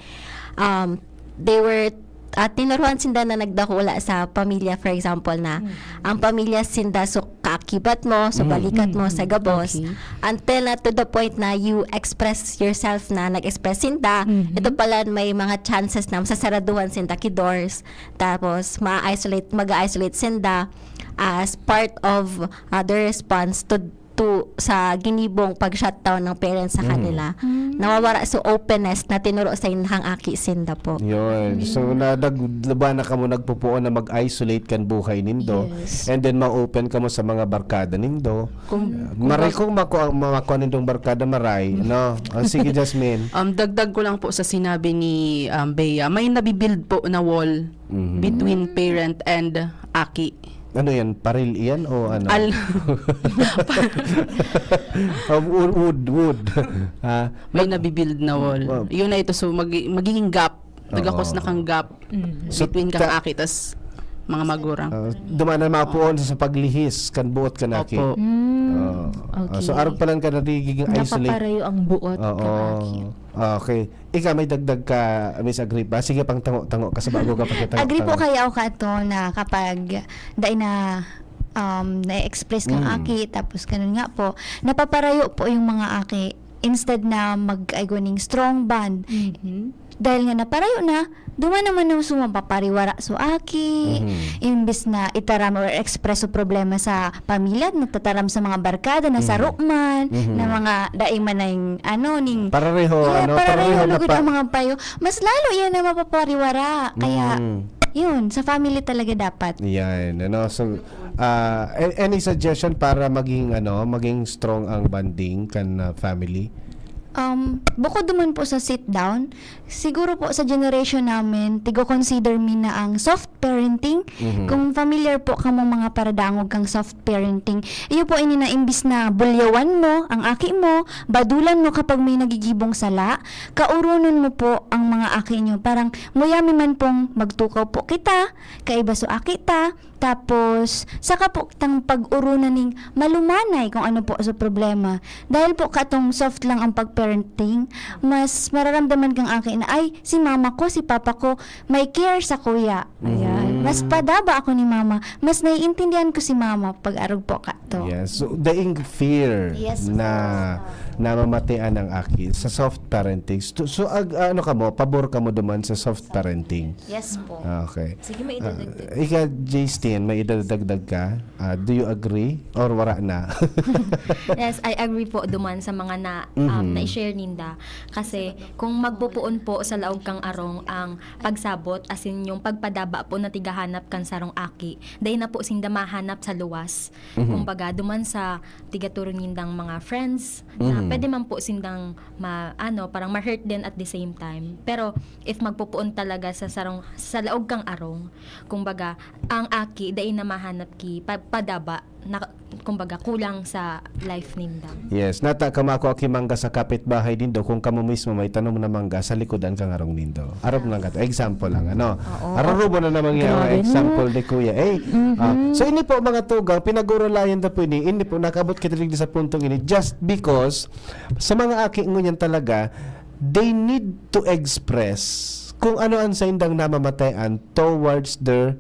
um, they were, at tinuruan sinda na nagdakula sa pamilya, for example, na Mm. ang pamilya sinda so kaakibat mo, so Mm. balikat mo, sa Mm. gabos. Okay. Until na to the point na you express yourself na nag-express sinda, Mhm. ito pala may mga chances na masasaraduhan sinda ki doors. Tapos, ma-isolate, mag-isolate sinda as part of, ah, their response to, to sa ginibong pag-shutdown ng parents sa Mm. kanila. Mm. Nawawara so openness na tinuro sa indahang aki sinda po. Yun. So, Mm. nadag-, diba na kamo nagpupuon na mag-isolate kan buhay nindo? Yes. And then, ma-open kamo sa mga barkada nindo. Kung, Ah, kung maray bag- kung mako-, makuha nindong barkada, maray, no? Ah, sige, Jasmine. Um, dagdag ko lang po sa sinabi ni, um, Bea, may nabibuild po na wall Mhm. between parent and aki. Ano yan? Paril iyan o ano? Al- Um, wood, wood, wood. Ah, May mag- nabibuild na wall. Wow. Yun na ito. So, mag-, magiging gap. Nagakos Oo. na kang gap Mhm. So, between kang ta- aki tas mga magurang. Ah, duman na mapuon sa paglihis kan buot kan aki. Opo. Mm, Ah, okay. So, arog pa lang ka nagiging isolate. Napaparayo ang buot Oo. kan aki. Okay. Ika, may dagdag ka, Miss Agripa? Sige, pang tango-tango kasi bago ka pa kita Agree po tango. kaya ako kato na kapag dai na, um, na-express kang Mm. aki, tapos ganun nga po, napaparayo po yung mga aki instead na mag-, ay, ganing strong bond. Mhm. Dahil nga naparayo na, duman naman na so mapapariwara so aki, Mhm. imbis na itaram or express so problema sa pamilya, natataram sa mga barkada, na Mhm. saro man, Mhm. na mga dai man na yung, ano, ning Parareho, Yeah, ano, parareho parareho na lugod pa- ang mga payo. Mas lalo yan na mapapariwara. Kaya, Mm. yun, sa family talaga dapat. Yan, ano, so, ah, a-, any suggestion para maging, ano, maging strong ang bonding kan, ah, family? Um, bukod naman po sa sit down, siguro po sa generation namin, tigo-consider mi na ang soft parenting. Mhm. Kung familiar po kamong mga paradangog kang soft parenting, iyo po ini na imbis na bulyawan mo ang aki mo, badulan mo kapag may nagigibong sala, kauronon mo po ang mga aki nyo. Parang, "Muyami man pong magtukaw po kita, kaiba so aki ta." Tapos, saka po tang pag-urunan ning malumanay kung ano po sa problema. Dahil po katong soft lang ang pag-parenting, mas mararamdaman kang aki na, "Ay, si mama ko, si papa ko, may care sa kuya." Ayan. Mhm. Mas padaba ako ni mama. Mas naiintindihan ko si mama pag arog po kato. Yes. So, daing fear Yes, na po. namamatean ang aki sa soft parenting. So, so, ag-, ano ka mo, pabor ka mo duman sa soft parenting? Yes po. Ah, okay. Sige, may Ah, idadagdag. Ika, Jaystin, may idadagdag ka? Ah, do you agree or wala na? Yes, I agree po duman sa mga na, um, Mhm. na-share ninda. Kasi kung magpupuon po sa laog kang arong ang pagsabot, asin yung pagpadaba po na tigahanap kan sarong aki, dai na po sinda mahanap sa luwas. Mhm. Kumbaga, duman sa tigatoron nindang mga friends, na Mhm. pwede man po sindang ma-, ano, parang ma-hurt din at the same time. Pero if magpupuon talaga sa sarong, sa laog kang arong, kumbaga, ang aki, dai na mahanap ki pa-, padaba. na, kumbaga, kulang sa life ninda. Yes, nata kamo ako aki mangga sa kapitbahay nindo kung kamo mismo may tanom na mangga sa likodan kan harong nindo. Arog lang kato. Example lang, ano? Oo. Ararubo na naman nga Grabe, mga no? Example ni Kuya. Eh, Mhm. ah, so ini po mga tugang, pinag-urulayan ta po ini, ini po nakabot kita digdi sa puntong ini just because sa mga aki ngunyan talaga, they need to express kung ano ang saindang namamatayan towards their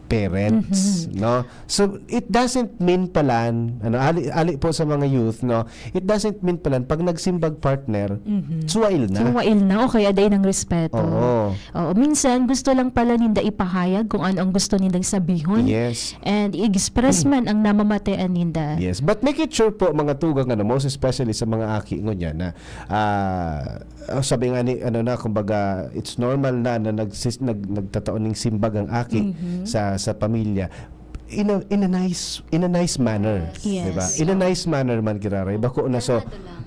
parents, Mhm. no? So, it doesn't mean palan, ano, ali, ali po sa mga youth, no? It doesn't mean palan, pag nagsimbag partner, Mhm. suwail na. Suwail na, o kaya dai ng respeto. Oo. Oo, minsan gusto lang pala ninda ipahayag kung ano ang gusto nindang sabihon. Yes. And i-express man ang namamatayan ninda. Yes, but make it sure po mga tugang, ano, most especially sa mga aki ngunyan na ah, sabi nga ni ano na, kumbaga, it's normal na na nagsis, nag, nagtatao ning simbag ang aki Mhm. sa sa pamilya in a, in a nice in a nice manner, Yes. di ba? In a nice manner man giraray. Bako na so,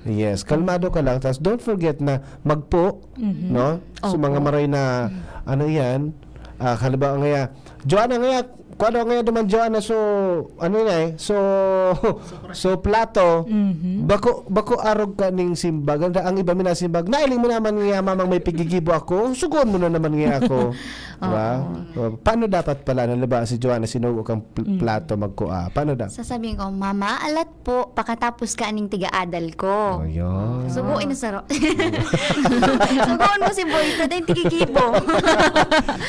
yes, kalmado ka lang. Tapos don't forget na magpo, Mhm. no? So Opo. mga maray na ano yan, ah, halimbawa nga, Joanna nga, kuwano nga duman Joanna, so ano na eh, so so plato, Mhm. bako bako arog ka ning simbag. Ang, ang iba minasimbag, nailing mo naman nga mamang may pigigibo ako, sugon mo na naman nga ako. Diba? Oo. O, paano dapat pala, ano ba, si Joanna sinugo kang pl- Mm. plato magkua? Paano dapat? Sasabihin ko, "Mama, alat po, pakatapos ka aning tiga-adal ko." Oh, yun. Sugo, inasaro. Sugoon mo si Boy, ito din tigigibo.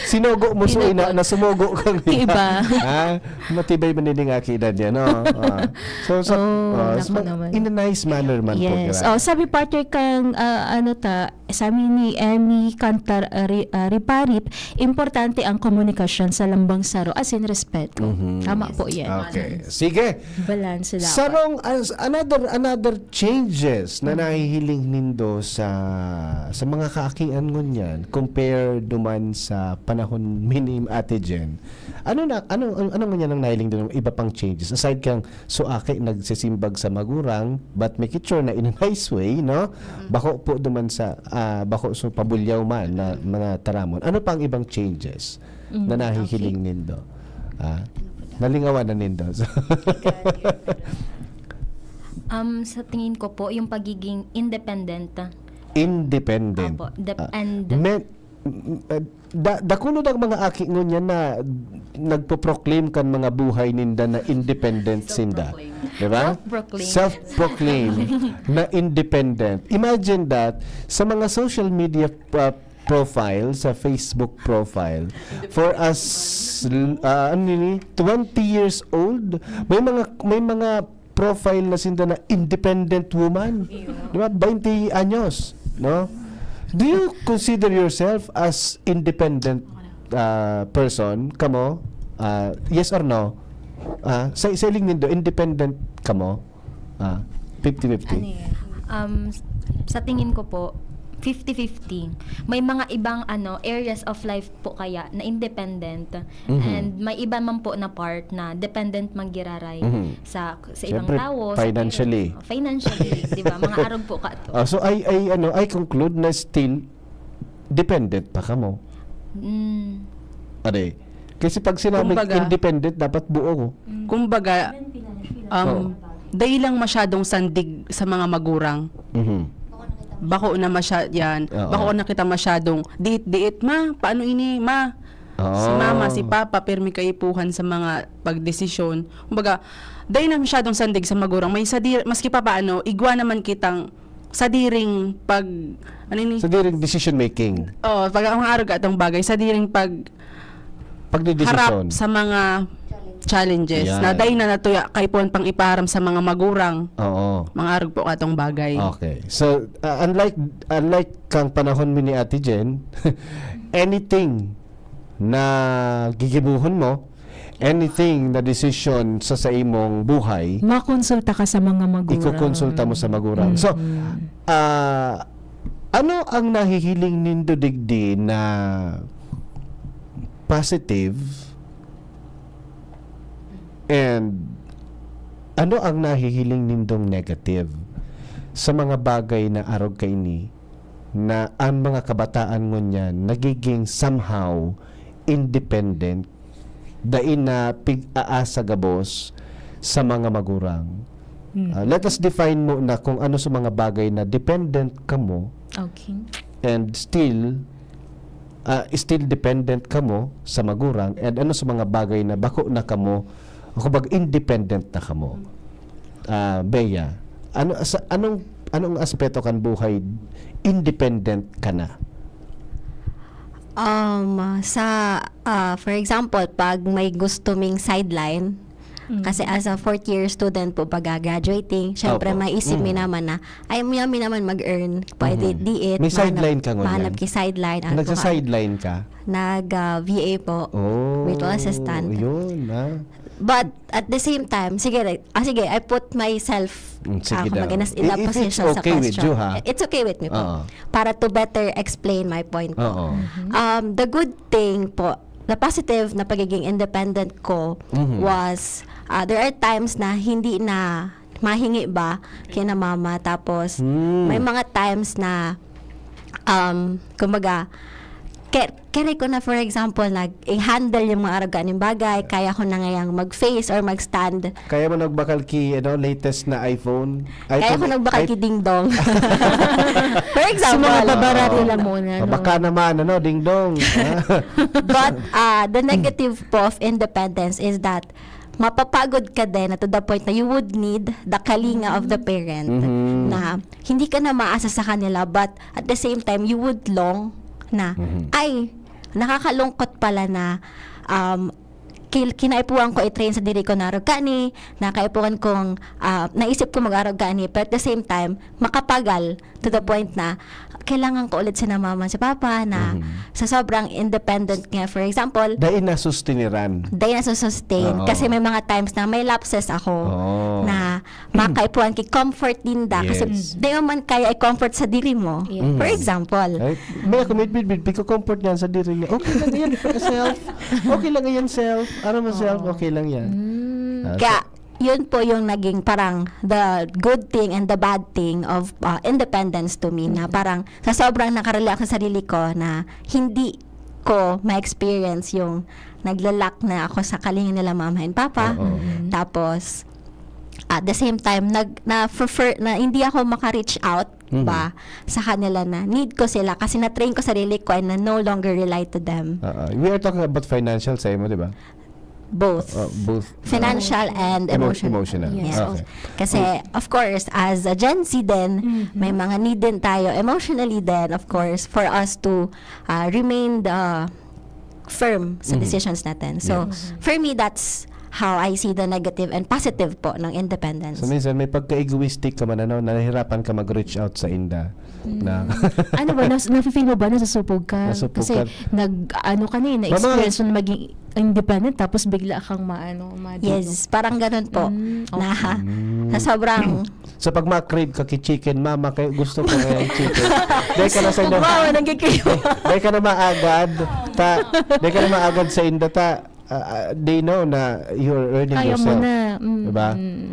Sinugo mo so ina, na sumugo kang Iba. Ha? Matibay man ini nga kidan niya, no? Ah. So, sa, Oh, ah, naku so, ma- naman. In a nice manner man po. Yes. Kira. Oh, sabi partner kang ah, ano ta, sabi ni Emmy Cantar ah, Ri- ah, Riparip, importante ang komunikasyon sa lambang saro as in respeto. Mhm. Tama po yan. Okay. Sige. Balanse dapat. Sarong as- another another changes na nahihiling nindo sa sa mga kaakian ngunyan compared duman sa panahon mi ni Ate Jen. Ano na ano ano, ano ngunyan ang nahiling nindo iba pang changes aside kang so aki nagsisimbag sa magurang, but make it sure na in a nice way, no? Bako po duman sa ah, bako so pabulyaw man na mga taramon. Ano pang ibang changes Mm, na nahihiling nindo? Ah, nalingawan na nindo. So, Okay. Um, sa tingin ko po, yung pagiging independent. Independent. Apo, dep- Ah, and men- m- m- eh, da, dakulo ang mga aki ngunyan na nagpo-proclaim kan mga buhay ninda na independent sinda. Di ba? Self-proclaim. Self-proclaim na independent. Imagine that, sa mga social media uh, profile, sa Facebook profile, for as, uh, ano yun eh, twenty years old, may mga, may mga profile na sinda na independent woman. Di ba? Twenty anyos, no? Do you consider yourself as independent uh, person? Kamo? Uh, yes or no? Ah, sa, sa iling nindo, independent kamo? Ah, fifty fifty? Ano yan? Um, s- sa tingin ko po, fifty fifty. May mga ibang ano areas of life po kaya na independent. Mhm. And may iba man po na part na dependent manggiraray Mhm. sa sa ibang Siyempre, tao. sa financially. parents. Financially, di ba? Mga arog po ka to. Ah, so I, I, ano, I conclude na still dependent pa kamo. Mm. Ade. Kasi pag sinabing Kumbaga, independent, dapat buo. Kumbaga, um, Oo. dai lang masyadong sandig sa mga magurang. Mhm. Bako na masya yan. Oo. Bako na kita masyadong diit-diit, ma, paano ini, ma? Si Oo. mama, si papa, pirmi kaipuhan sa mga pagdesisyon. Kumbaga, dai na masyadong sandig sa magurang. May sadir, maski pa paano, igwa naman kitang sadiring pag, ano ini? Sa diring decision making. Oh, pag ang arog atong bagay, sadiring pag Pagdedesisyon. harap sa mga challenges Yan. na dai na natuya kaipuhan pang iparam sa mga magurang. Oo. Mga arog po katong bagay. Okay. So, uh, unlike unlike kang panahon mi ni Ate Jen, anything na gigibuhon mo, anything na decision sa sa imong buhay, Makonsulta ka sa mga magurang. ikukonsulta mo sa magurang. So, Mm. ah, ano ang nahihiling nindo digdi na positive and ano ang nahihiling nindong negative sa mga bagay na arog kaini na ang mga kabataan ngunyan nagiging somehow independent, dai na pig-aasa gabos sa mga magurang. Mm. Ah, let us define muna kung ano sa mga bagay na dependent kamo Okay. and still ah, still dependent kamo sa magurang, and ano sa mga bagay na bako na kamo, o kumbaga, independent na kamo? Ah, Bea, ano sa anong anong aspeto kan buhay independent ka na? Um, sa, ah, for example, pag may gusto ming sideline, Mm. kasi as a fourth year student po, pag graduating, syempre Opo. may isip mi Mm. naman na, ay, mo mi naman mag-earn, pwede Mhm. di it, May mahanap- sideline ka ngunyan? mahanap ki sideline. Ano po ka? Nagsa-sideline ka? Nag, ah, V A po. Oh, Virtual assistant. Yun, ah. But at the same time, sige, ah, sige, I put myself Mm, sige ah, daw. kumbaga, nas-, in a I- if it's position sa okay with question. you, ha? It's okay with me po. Oo. Para to better explain my point po. Oo. Um, the good thing po, the positive na pagiging independent ko Mhm. was, uh, there are times na hindi na mahingi ba kina mama. Tapos, Hmm. may mga times na, um, kumbaga, ke- kere ko na, for example, nag-handle yung mga arog kaning bagay, kaya ko na ngayang mag-face or mag-stand. Kaya mo nagbakal ki, ano, latest na iPhone? Kaya iPhone ko nagbakal i- ki Ding Dong. For Sa example, mga babarati Oo. lang muna, Ah, no? Baka naman, ano, Ding Dong. Ah. But uh, the negative po of independence is that mapapagod ka din na to the point na you would need the kalinga of the parent Mhm. na hindi ka na maasa sa kanila, but at the same time, you would long na, Mhm. ay, nakakalungkot pala na um, kil- kinaipuhan ko i-train sa diri ko na arog kani, na kaipuhan kong, ah, naisip ko mag-arog kani, pero at the same time, makapagal to the point na kailangan ko ulit sina mama, si papa, na Mhm. sa sobrang independent nga, for example, Dahil nasustiniran. dahil nasusustain. Oo. Kasi may mga times na may lapses ako Oo. na makaipuhan ki comfort dinda. Kasi Yes. di mo man kaya i-comfort sa diri mo. Yes. For example, Ay, may ako, may bidbid, piko-comfort niyan sa diri niya. Okay lang yan, self. Okay lang yan, self. Ano mo, self? Okay lang yan. Mm. Ah, Kaya, yun po yung naging parang the good thing and the bad thing of uh, independence to me, na parang sa sobrang nakarely ako sa sarili ko na hindi ko ma-experience yung naglalak na ako sa kalinga nila mama and papa. Oo. Tapos, at the same time, nag, na, prefer, na hindi ako maka-reach out Mhm. ba sa kanila na need ko sila kasi na-train ko sarili ko and na no longer rely to them. Oo. We are talking about financial sa imo, di ba? Both. Uh, both. Financial and Emo- emotional. emotional. Yes. Yes. Okay. Kasi, of course, as a Gen Z din, Mhm. may mga need din tayo emotionally din, of course, for us to uh, remain the firm sa Mhm. decisions natin. So, Yes. for me, that's how I see the negative and positive po ng independence. So minsan may pagka-egoistic ka man, ano, nahihirapan ka mag-reach out sa inda. Na, Ano ba, nas, nafe-feel mo ba na susupog ka? Nasupog Kasi ka. nag, ano ka na eh, na-experience mo na maging independent tapos bigla kang maano, ma- Yes, parang ganun po. Mm, Na, Mm. na sobrang So pag ma-crave ka ki chicken, mama, kay gusto ko kaya yung chicken. Dahil ka na sa inda. Wow, nagkikiyo. Dahil ka na maagad. Ta, dahil ka na maagad sa inda, ta, ah, ah, they know na you're earning Kaya mo yourself. Na. Mm, Diba? Mm.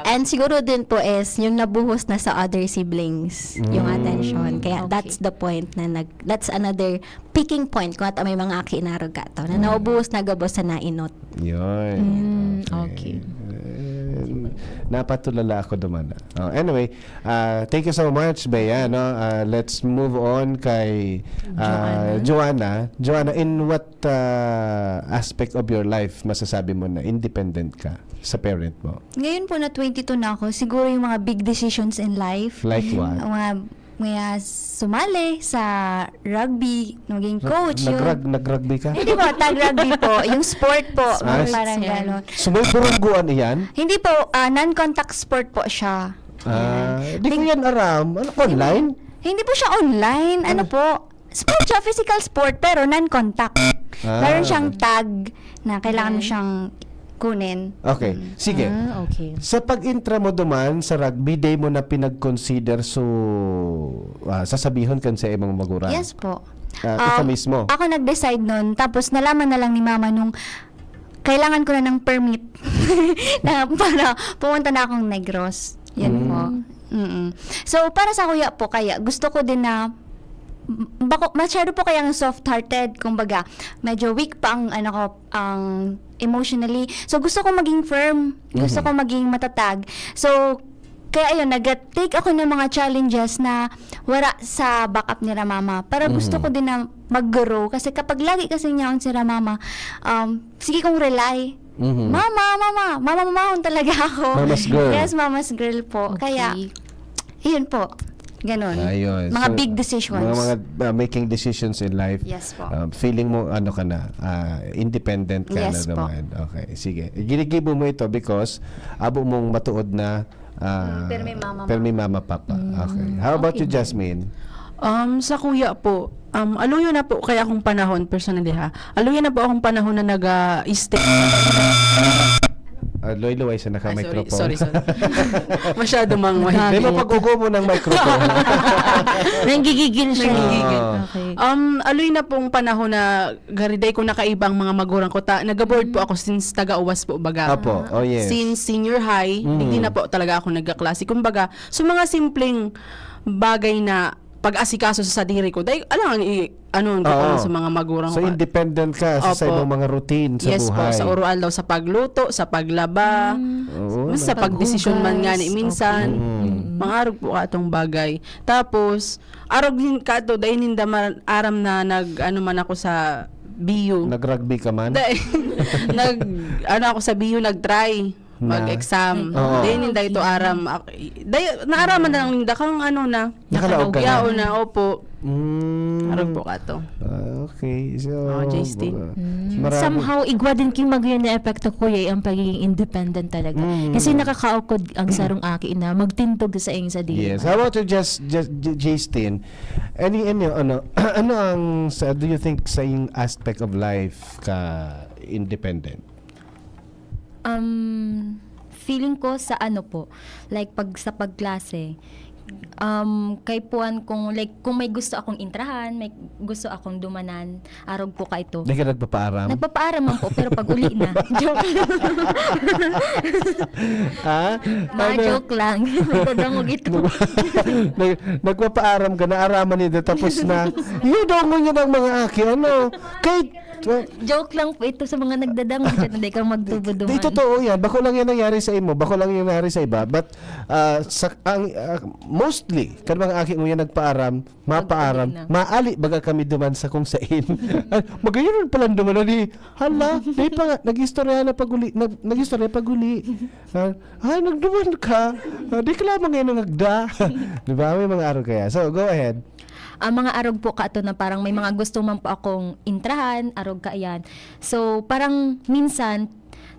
And siguro din po is yung nabuhos na sa other siblings yung Mm. attention. Kaya Okay. That's the point na nag, that's another picking point kung at may mga aki na arog kato na naubuhos na gabos sa nainot. Yun. Mm, okay. Eh, napatulala ako duman. Oh, anyway, ah, thank you so much, Bea. No? Ah, let's move on kay ah, Joanna. Joanna, in what ah, aspect of your life masasabi mo na independent ka sa parent mo? Ngayon po na twenty-two na ako, siguro yung mga big decisions in life. Like what? Ang mga, mga sumali sa rugby, maging coach, yun. Nag-rug- nag-rugby ka? Hindi po, tag rugby po. Yung sport po, Ah, parang yan. gano'n. Sumoy burungguan iyan? Hindi po, ah, non-contact sport po siya. Ah, Yan. di ko yan aram. Ano, online? Hindi po siya online. Ano po? Sport siya, physical sport, pero non-contact. Ah. Meron siyang tag na kailangan mo Okay. siyang kunin. Okay, sige. Ah, okay. Sa pag-intra mo duman sa rugby, day mo na pinag-consider so ah, sasabihon kan sa imong magurang? Yes po. Ah, ikaw Um, mismo? Ako nag-decide nun, tapos nalaman na lang ni mama nung kailangan ko na ng permit na para pumunta na akong Negros. Yun Mm. po. Mm-mm. So, para sa kuya po, kaya gusto ko din na bako, masyado po kayang soft-hearted, kumbaga, medyo weak pa ang, ano ko, ang emotionally. So, gusto ko maging firm, gusto Mhm. ko maging matatag. So, kaya ayun, nag-take ako ng mga challenges na wala sa backup nila mama. Para gusto Mhm. ko din na mag-grow. Kasi kapag lagi kasi niya ang sira mama, um, sige kong rely. Mhm. Mama, mama, mama, mamahon talaga ako. Mama's girl. Yes, mama's girl po. Okay. Kaya, yun po. Ganon. Ayun. Mga So, big decisions. Mga, mga, uh, making decisions in life. Yes po. Uh, feeling mo, ano ka na, uh, independent ka Yes na po. naman. Okay, sige. Ginigibo mo ito because abo mong matuod na, uh, Mm, pero may mama, pero may mama. mama, papa. Mm, Okay. How about okay you, na. Jasmine? Um, sa kuya po, um, aluyo na po kaya akong panahon, personally ha, aluyo na po akong panahon na nag-stay. Ah, luway-luway sa Ay, sorry, naka-microphone. sorry, sorry. Masyado mang Nagkakit. Di ba pag-ugo mo ng microphone? Nanggigigil siya. Nanggigigil. Ah. Okay. Um, aloy na pong panahon na gariday ko nakaiba ang mga magurang ko. Ta, nag-board po Mm. ako since taga-uwas po, baga. Apo. Oh, yes. Since senior high, Mm. hindi na po talaga ako nagkaklase. Kumbaga, so mga simpleng bagay na pag-asikaso sa sadiri ko, dahil alangan i-, ano, Oo. sa mga magurang So, ko. independent ka sa, sa Opo. ibang mga routine sa Yes po, buhay. sa uro-aldaw, sa pagluto, sa paglaba, Mm. Oo, sa na- pagdesisyon man nga ni Paghugas. minsan. Okay. Mm. Mm. Mga arog po katong bagay. Tapos, arog din kato, dahil ninda man, aram na nag, ano man ako sa B U. Nag-rugby ka man? Dahil, nag, ano ako sa B U, nag-try. Na? Mag-exam. Oo. Dahil ninda ito aram. Ak-, dahil, naaraman na lang ninda kang ano na. Nakalaog ka na? Yaon na, opo. Mm. Arog po kato. Ah, okay. So, Oh, J S T. baga, Mm. marami. Somehow, igwa din king magayon na epekto, kuya, ang pagiging independent talaga. Mm. Kasi nakakaukod ang sarong aki na magtindog sa iyong sadiri Yes. man. How about you, Jas-, Jas-, J-, Justin? Any, any, ano, ano ang, sa, do you think sa iyong aspect of life ka independent? Um, feeling ko sa ano po, like, pag sa pagklase, um, kaipuhan kong, like, kung may gusto akong intrahan, may gusto akong dumanan, arog po ka ito. Di ka nagpapaaram? Nagpapaaram man po, pero pag uli na. Joke lang. Ha? Mga Ano? joke lang. Nagdadangog ito. Nag-, nagpapaaram ka, naaraman nila, tapos na, yun daw ngunyan ang mga aki, ano? Kay, Joke lang po ito sa mga nagdadangog dyan, hindi ka magtubo Di, duman. totoo yan. Bako lang yan nangyari sa imo. Bako lang yan nangyari sa iba. But, ah, sa, ang, ah, mostly, kan mga aki mo yan nagpaaram, mapaaram, Pag-uli na. maali baga kami duman sa kung sain. Ah, magayon pala duman na di, hala, di pa nga, nag-istorya na pag-uli, nag-, nag-istorya pag-uli. Ah, ah, nagduman ka. Ah, di ka lamang ngayon nangagda. Di ba? May mga araw kaya. So, go ahead. Ang mga arog po kato na parang may mga gusto man po akong intrahan, arog kaiyan. So, parang minsan,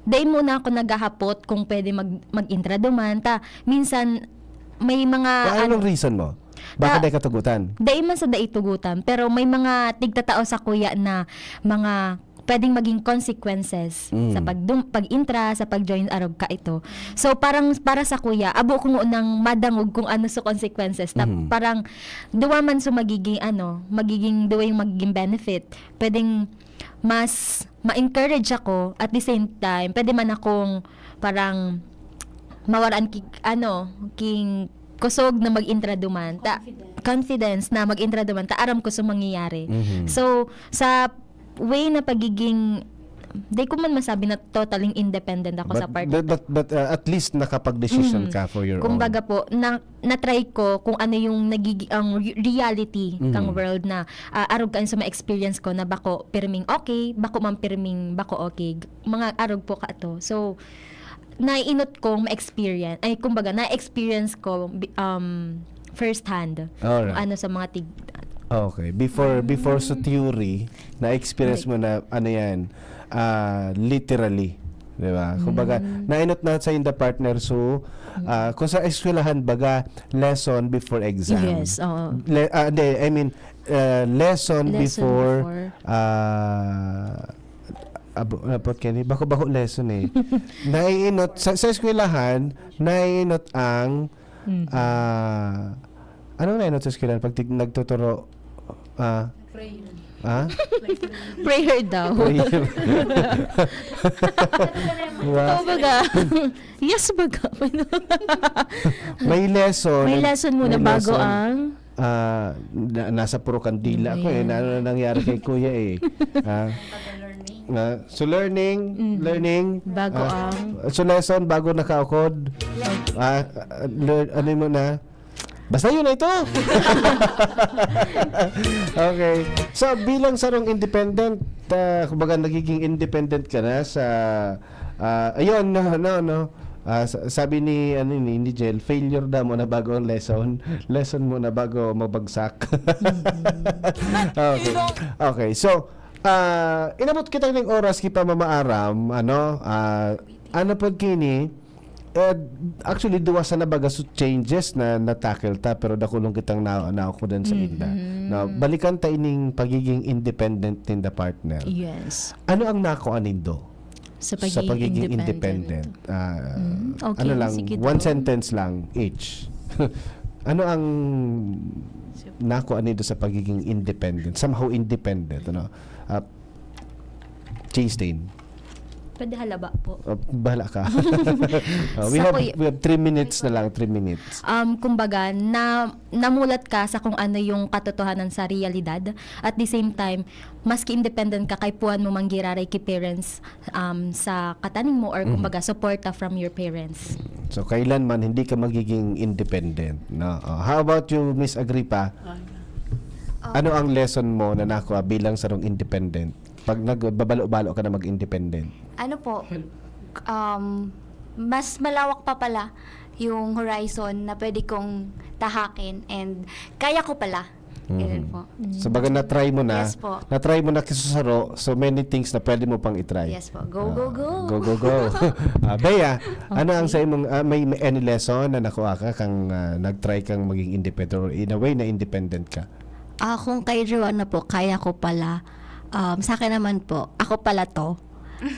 dai muna ako naghahapot kung pwede mag-, mag-intra duman. Ta, minsan, may mga, Ah, anong ano, reason mo? Bakit ta, dai ka tugutan? Dai man sa dai tugutan, pero may mga tigtatao sa kuya na mga pwedeng maging consequences Mm. sa pagdum-, pag-intra, sa pag-join arog ka ito. So, parang para sa kuya, abo ko ngunang madangog kung ano sa consequences. Ta, Mhm. parang duwa man sa magiging, ano, magiging duwa yung magiging benefit. Pwedeng mas ma-encourage ako, at the same time, pwede man akong parang mawaraan ki-, ano, king kusog na mag-intra duman. Ta, Confidence. confidence na mag-intra duman. Ta, aram ko sa mangyayari. Mhm. So, sa way na pagiging, di ko man masabi na totaling independent ako But, sa part but, na to. but, but, uh, at least nakapag-decision Mhm. ka for your Kumbaga own. po, na, na-try ko kung ano yung nagigi-, ang re-, reality Mhm. kang world na, ah, arog kan sa ma-experience ko na bako pirming okay, bako man pirming bako okay. G-, mga arog po ka to. So, naiinot kong ma-experience, ay, kumbaga, na-experience ko, bi-, um, first hand. Alright. Kung ano sa mga tig-, Okay. Before, before sa Mm. theory, na-experience Like mo na, ano yan, ah, literally. Di ba? Kumbaga, Mm. nainot na sa in the partner. So, Mm. ah, kung sa eskwelahan, baga, lesson before exam. Yes, oo. Le-, ah, hindi, I mean, ah, lesson Lesson before, before. ah, abo-, abot kani, bako-bako lesson eh. Naiinot, sa, sa eskwelahan, naiinot ang, Mm. ah, anong nainot sa eskwelahan? Pag tig-, nagtuturo, ah, Prayer. ah? Prayer daw. Prayer. Diba? Ikaw baga. Yes, baga. May lesson. May lesson muna May bago lesson. ang Ah, na, nasa puro kandila ko eh. Ayan. Na, ano na nangyari kay Kuya eh? Ah, ah, so learning, Mm. learning. Bago Ah, ang so lesson, bago nakaukod. Ah, ah, learn, ano mo na? Basta yun na ito. Okay. So, bilang sarong independent, ah, kumbaga nagiging independent ka na sa, ah, ayun, no, no, no. Ah, sa- sabi ni, ano, ni, ni Jel, failure daw mo na bago ang lesson. Lesson mo na bago mabagsak. Okay. Okay. So, ah, inabot kita ng oras kita mamaaram, ano, ah, ano po kini, eh, actually, duwa sa nabaga su changes na na-tackle ta, pero dakulong kitang na, na ako din sa inda. Mhm. Na, balikan ta ining pagiging independent in the partner. Yes. Ano ang nakuha nindo Sa sa pagiging pagiging independent. independent? Ah, Mm, okay, ano lang, sige one daw. Sentence lang each. Ano ang nakuha nindo sa pagiging independent? Somehow independent, ano? Ah, Christine, Pwede halaba po. ah, bahala ka. Ah, we Sa have kuy- we have three minutes na lang, three minutes. Um, kumbaga, na namulat ka sa kung ano yung katotohanan sa realidad. At the same time, maski independent ka, kaipuhan mo manggiraray ki parents um, sa kataning mo or Mhm. kumbaga, suporta from your parents. So, kailanman hindi ka magiging independent, no? Oh, how about you, Miss Agripa? Ano ang lesson mo na nakuha bilang sarong independent? Pag nagbabalo-balo ka na mag-independent. Ano po, um, mas malawak pa pala yung horizon na pwede kong tahakin and kaya ko pala. Ganun Mhm. po. So, baga na-try mo na, Yes po. na-try mo na kisasaro, so many things na pwede mo pang i-try. Yes po. Go, go, Ah, go. Go, go, go. Ah, Bea, ano ang sa imong, ah, may, may any lesson na nakuha ka kang ah, nag-try kang maging independent or in a way na independent ka? Ah, kung kay Joanna po, kaya ko pala. Um, sa akin naman po, ako pala to.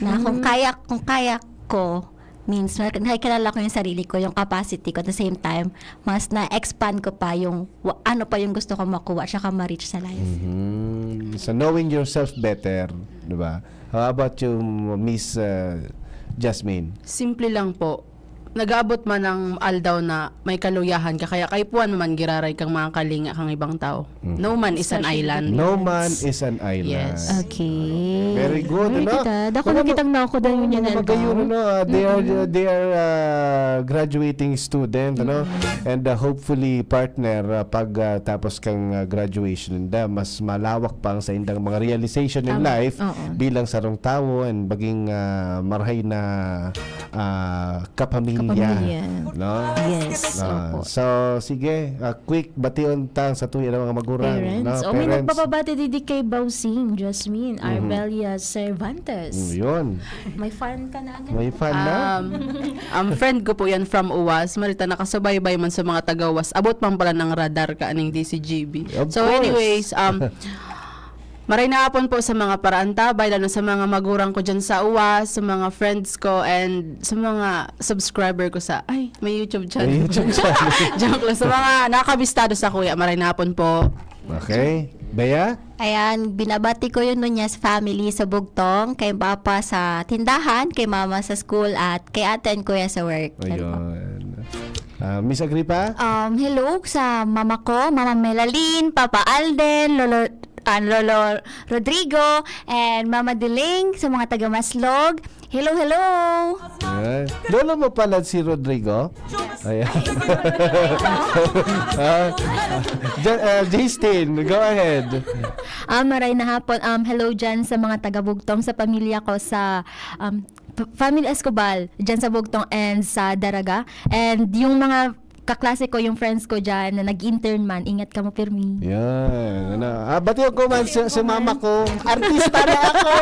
Na kung kaya, kung kaya ko, means na- nakikilala ko yung sarili ko, yung capacity ko. At the same time, mas na-expand ko pa yung wa- ano pa yung gusto ko makuha tsaka ma-reach sa life. Mhm. So, knowing yourself better, di ba? How about you, Miss uh, Jasmine? Simple lang po. Nag-aabot man ang aldaw na may kaluyahan ka, kaya kaipuhan mo man giraray kang mga kalinga kang ibang tao. Mhm. No man is an Especially island. No man is an island. Yes. Okay. Very good, Very ano? kita. Dako Mga na ma- kitang nakudan Oo, yun yan, mga Alba. magayon, ano? Ah, they are, they are ah, graduating student, ano? And ah, hopefully, partner, ah, pag ah, tapos kang ah, graduation, da, mas malawak pa ang sa indang mga realization in Tama. Life Oo. bilang sarong tawo and maging ah, marhay na ah, kapamilya. Kapamilya. No? Yes. Ah, Opo. So, sige, ah, quick, bation ta sa tuya ng mga magurang. Parents. No? O, may Parents. nagpapabati didi kay Bausing, Jasmine, Mhm. Arbelia Cervantes. Mm, yun. May fan ka na agad. May fan na? Um, ang friend ko po yan from Uwas. Marita, nakasubaybay man sa mga taga-Uwas. Abot man pala ng radar ka aning D C G B. Of So course. anyways, um, maray na hapon po sa mga paraantabay, lalo na sa mga magurang ko dyan sa Uwas, sa mga friends ko, and sa mga subscriber ko sa, ay, may YouTube channel. May YouTube channel. Joke lang. Sa mga nakabistado sa kuya, maray na hapon po. Okay. Bea? Ayan, binabati ko yung Nunez family sa Bugtong, kay Papa sa tindahan, kay Mama sa school, at kay Ate and Kuya sa work. Yan po. Ayun. Ah, Miss Agripa? Um, hello sa mama ko, Mama Melalyn, Papa Alden, Lolo, ah, Lolo Rodrigo, and Mama Diling, sa mga taga Maslog. Hello, hello! Ayan. Lolo mo pala si Rodrigo? Ayan. Ah, Ja- ah, Justin, go ahead. Ah, maray na hapon. Um, hello dyan sa mga taga-Bugtong, sa pamilya ko, sa um, p- Family Escobal, dyan sa Bugtong and sa Daraga. And yung mga kaklase ko, yung friends ko dyan na nag-intern man, ingat kamo pirmi. Yan. Ano? Ah, bati ko man si, si mama ko. Artista na ako!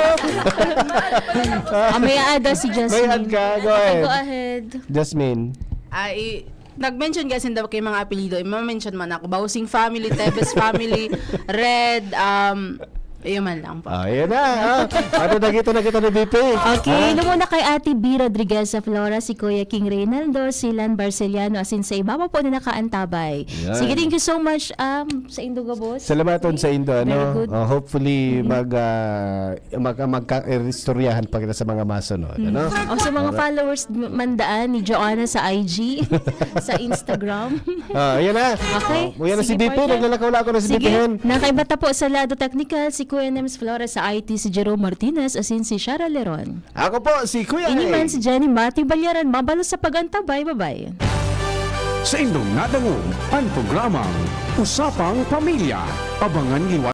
Ah, may aada si Jasmine. May ad ka. Go Okay, ahead. go ahead. Jasmine. Ay, nag-mention kasi daw kay mga apelyido, i-mention man ako. Bausing family, Tebes family, Red, um, Iyo man lang po. Ah, yan na. Ah. Ano, nakita na kita ni B P? Okay, Ah. Lumuna kay Ate B Rodriguez sa Flora, si Kuya King Reynaldo, si Lan Barceliano, asin sa iba pa po na nakaantabay. Yan. Sige, thank you so much um, sa Indo Gabos. Salamaton sa Indo, Very ano? good. Oh, hopefully, mag, ah, mag, ah, magka-istoryahan pa kita sa mga masunod, ano? O sa mga followers m- mandaan ni Joanna sa I G, sa Instagram. Ah, yan na. Okay. Oh, yan na si Sige, B P, partner. naglalakaw-lakaw na si B P Sige, Hen. nakaiba ta po sa lado technical, si Kuya Nems Flores sa I T, si Jerome Martinez, asin si Shara Leron. Ako po, si Kuya Ini A. man si Jenny Matthew Balyaran, mabalos sa pagantabay, babay. Sa indong nadangog, ang programang Usapang Pamilya. Abangan liwat